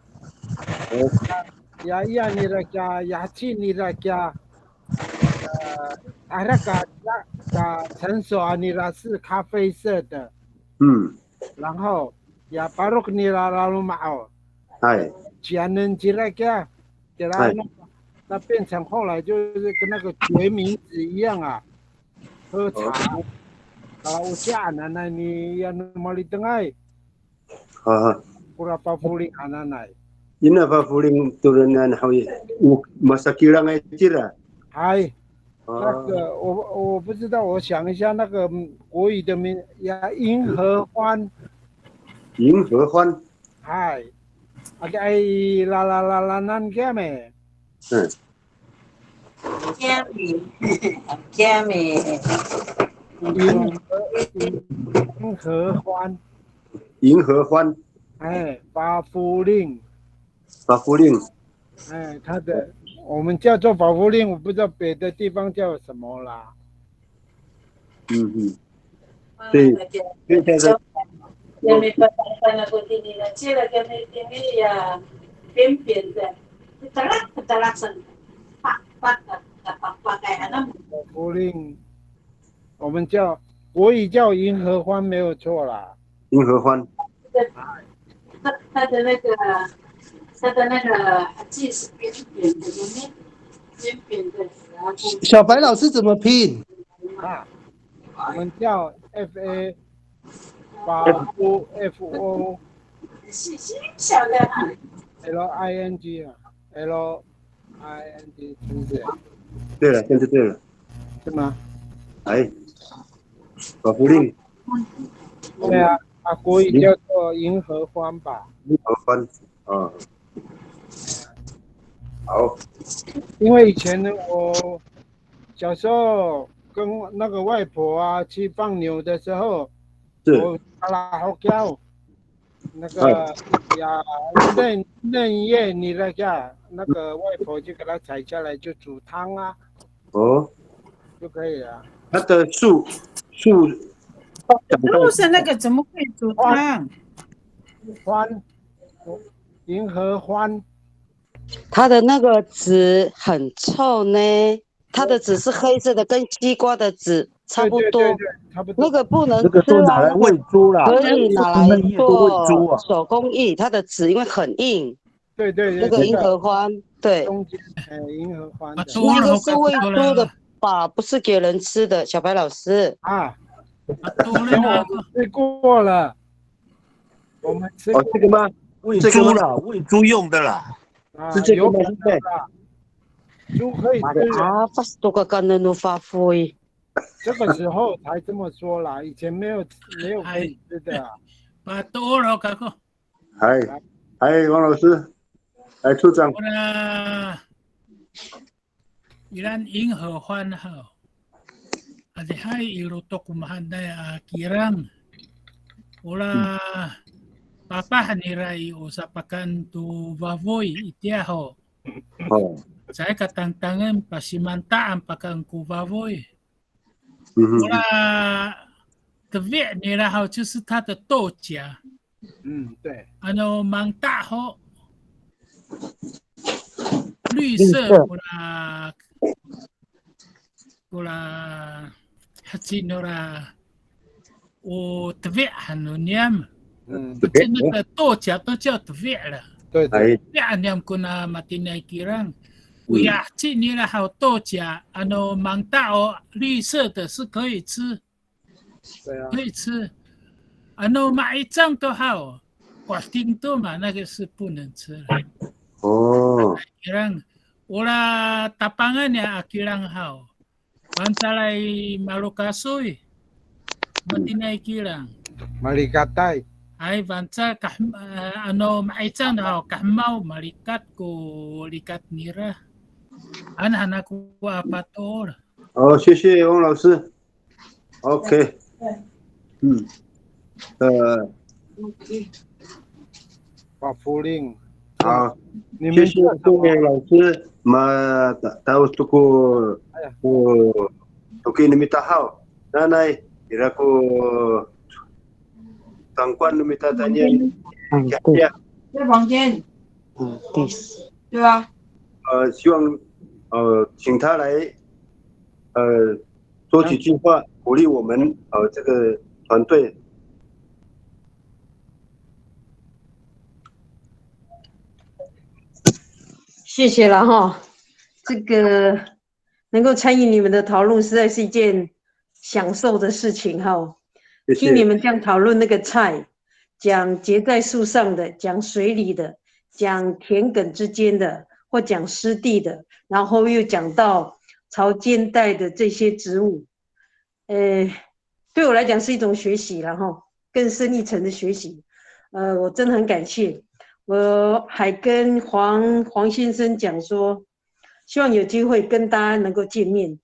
哎。Ya, ya, nira kiya, ya, ci nira kiya, e, ada ka, ka 成熟 a nira 是咖啡色的。嗯。然后，ya, parok nira laloma'aw. 哎。Ciyanen cira kiya, kira 哎。那，那变成后来就是跟那个决明子一样啊。 喝茶。哦。Kalau o siyaan hananay niyan no malitengay. Ha. Kora pafoling hananay. Ina pafoling toranan haw i, o masakilangay cira. Hay. 啊。那个，我，我不知道，我想一下，那个国语的名，呀，银合欢。银合欢。Hay. Aka i lalalalanan kiyami. 嗯。 Kiyami. Kiyami. 银合，银合欢。银合欢。哎，pafoling。Pafoling。哎，它的，我们叫做pafoling，我不知道别的地方叫什么啦。嗯嗯。对，对，对，对。 Kami papakan ako tini na cila kami tini ya pimpin ka. Talak, talak san. Pak, pak, pak, pak, kay hanam. Pafoling. 我们叫，国语叫银合欢没有错啦。银合欢。它的那个它的那个字是扁扁的，有没有？扁扁的，然后小白老师怎么拼？啊，我们叫 F A，法国 F O 是是小的啊。 L I N G 啊，L I N G 是不是？对了，这样就对了。是吗？哎，法国令对啊，啊，国语叫做银合欢吧。银合欢啊。好，因为以前呢，我小时候跟那个外婆啊去放牛的时候，是我拉好叫那个呀嫩嫩叶，你那个那个外婆就给它采下来，就煮汤啊，哦，就可以了。它的树树长在不是那个怎么会煮汤？欢，银合欢，它的那个籽很臭呢，它的籽是黑色的，跟西瓜的籽差不多。对对对对，差不多。那个不能那个吃啊，都拿来喂猪啦，那个可以拿来嫩叶都喂猪啊。做手工艺，它的籽因为很硬，对对对，那个银合欢，对，中间，哎，银合欢的。那个是喂猪的吧，不是给人吃的，小白老师。啊，我们吃过了，我们吃过哦，这个吗？喂这个吗猪啦，喂猪用的啦。啊，是这个吗？有可现在能啦，猪可以吃的，啊，pas to ka kanen no fafoy。这个时候才这么说啦，以前没有没有可以吃的啊。 Pato'ol ho kako. 哎哎，王老师，哎，处长， Ora, iran 银合欢 haw. Adihay i lotok ko mahaenay a kilang. Ora papah nira i, o sapakaen to fafoy itiya ho. 哦， Caay ka tangtangen, pasimanta'an pakaen ko fafoy. 嗯哼， Ora tefi' nira haw, 就是它的豆荚。嗯，对， Ano mangta' ho, 绿色 kora, kora heci nora o tefi' han no niyam. 嗯， Heci no 的豆荚都叫 tefi' 了。对对， 哎， Tefi' han niyam kona matiniay kilang. Oya heci nira haw 豆荚, ano mangta' o 绿色的是可以吃。 对啊可，以吃。Ano ma'icang to haw, 果丁 to ma, 那个是不能吃了。哦， Kilang, ora tapangan ya a kilang haw. Fangcalay malokasoy, matiniay kilang. Malikatay. Hay, fangcal kah, ano ma'icang to haw, kahemaw malikat ko likat nira. An han ako a pato'ol. 好，谢谢翁老师。OK，嗯，呃，法福令，好，你们谢谢各叫什么？位老师。Ma, ta, ta'oc to ko, ko toki no mita haw. Nanay, ira ko tangkowan no mita tanian. 嗯，对，呀，嗯，对。对啊，呃，希望呃，请他来呃说几句话，鼓励我们呃这个团队。谢谢了哈，这个能够参与你们的讨论，实在是一件享受的事情哈。谢谢。听你们这样讨论那个菜，讲结在树上的，讲水里的，讲田埂之间的，或讲湿地的，然后又讲到潮间带的这些植物，呃，对我来讲是一种学习了哈，更深一层的学习。呃，我真的很感谢。我还跟黄黄先生讲说，希望有机会跟大家能够见面。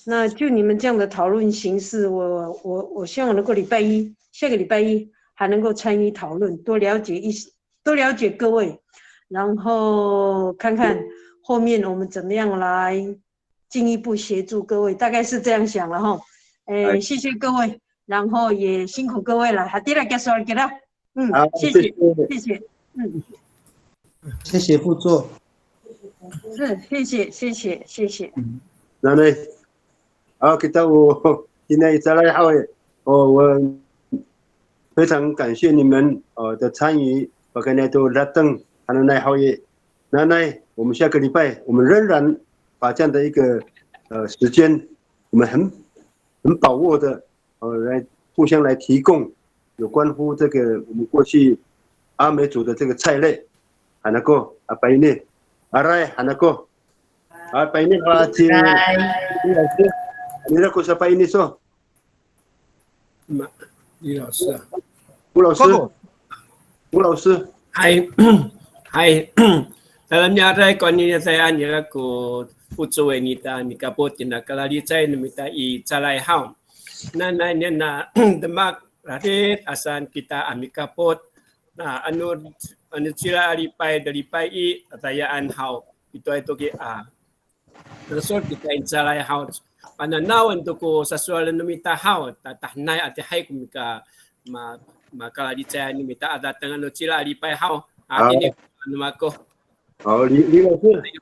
那就你们这样的讨论形式，我我我希望能够礼拜一，下个礼拜一还能够参与讨论，多了解一多了解各位，然后看看后面我们怎么样来进一步协助各位，大概是这样想了哈。哎，谢谢各位，然后也辛苦各位了，好的了，结束了，给了。嗯，好，谢谢，谢谢。谢谢，嗯，谢谢副座。嗯，谢谢，谢谢，谢谢。 Nanay, a, kita o 今天一直来好耶，哦，我非常感谢你们呃的参与，我跟大家都拉登，还有那好耶。那那我们下个礼拜，我们仍然把这样的一个呃时间，我们很很把握的呃来互相来提供有关乎这个我们过去阿美族的这个菜类，还能够啊，白内，阿来还能够。 A, paini ko a ci 嗨， 李老师，你那个是 paini so. 李老师啊，吴老师，可不吴老师， Hay, hay. Tayra miaray ko anini a tayaan nira ko focoay nita mikapot tina kalalicay no mita i calay haw. Nanay niyana demak rarid asan kita a mikapot. Na ano, ano cila a lipay, da lipay i, a tayaan haw. Ito ay toki a. Nasol kita i calay haw. Pananawen to ko sasowalen no mita haw, tatahenay atihay ko mika ma, makalalicay no mita a dateng ano cila a lipay haw. A, Ah. Ini ano mako. 好，李李老师，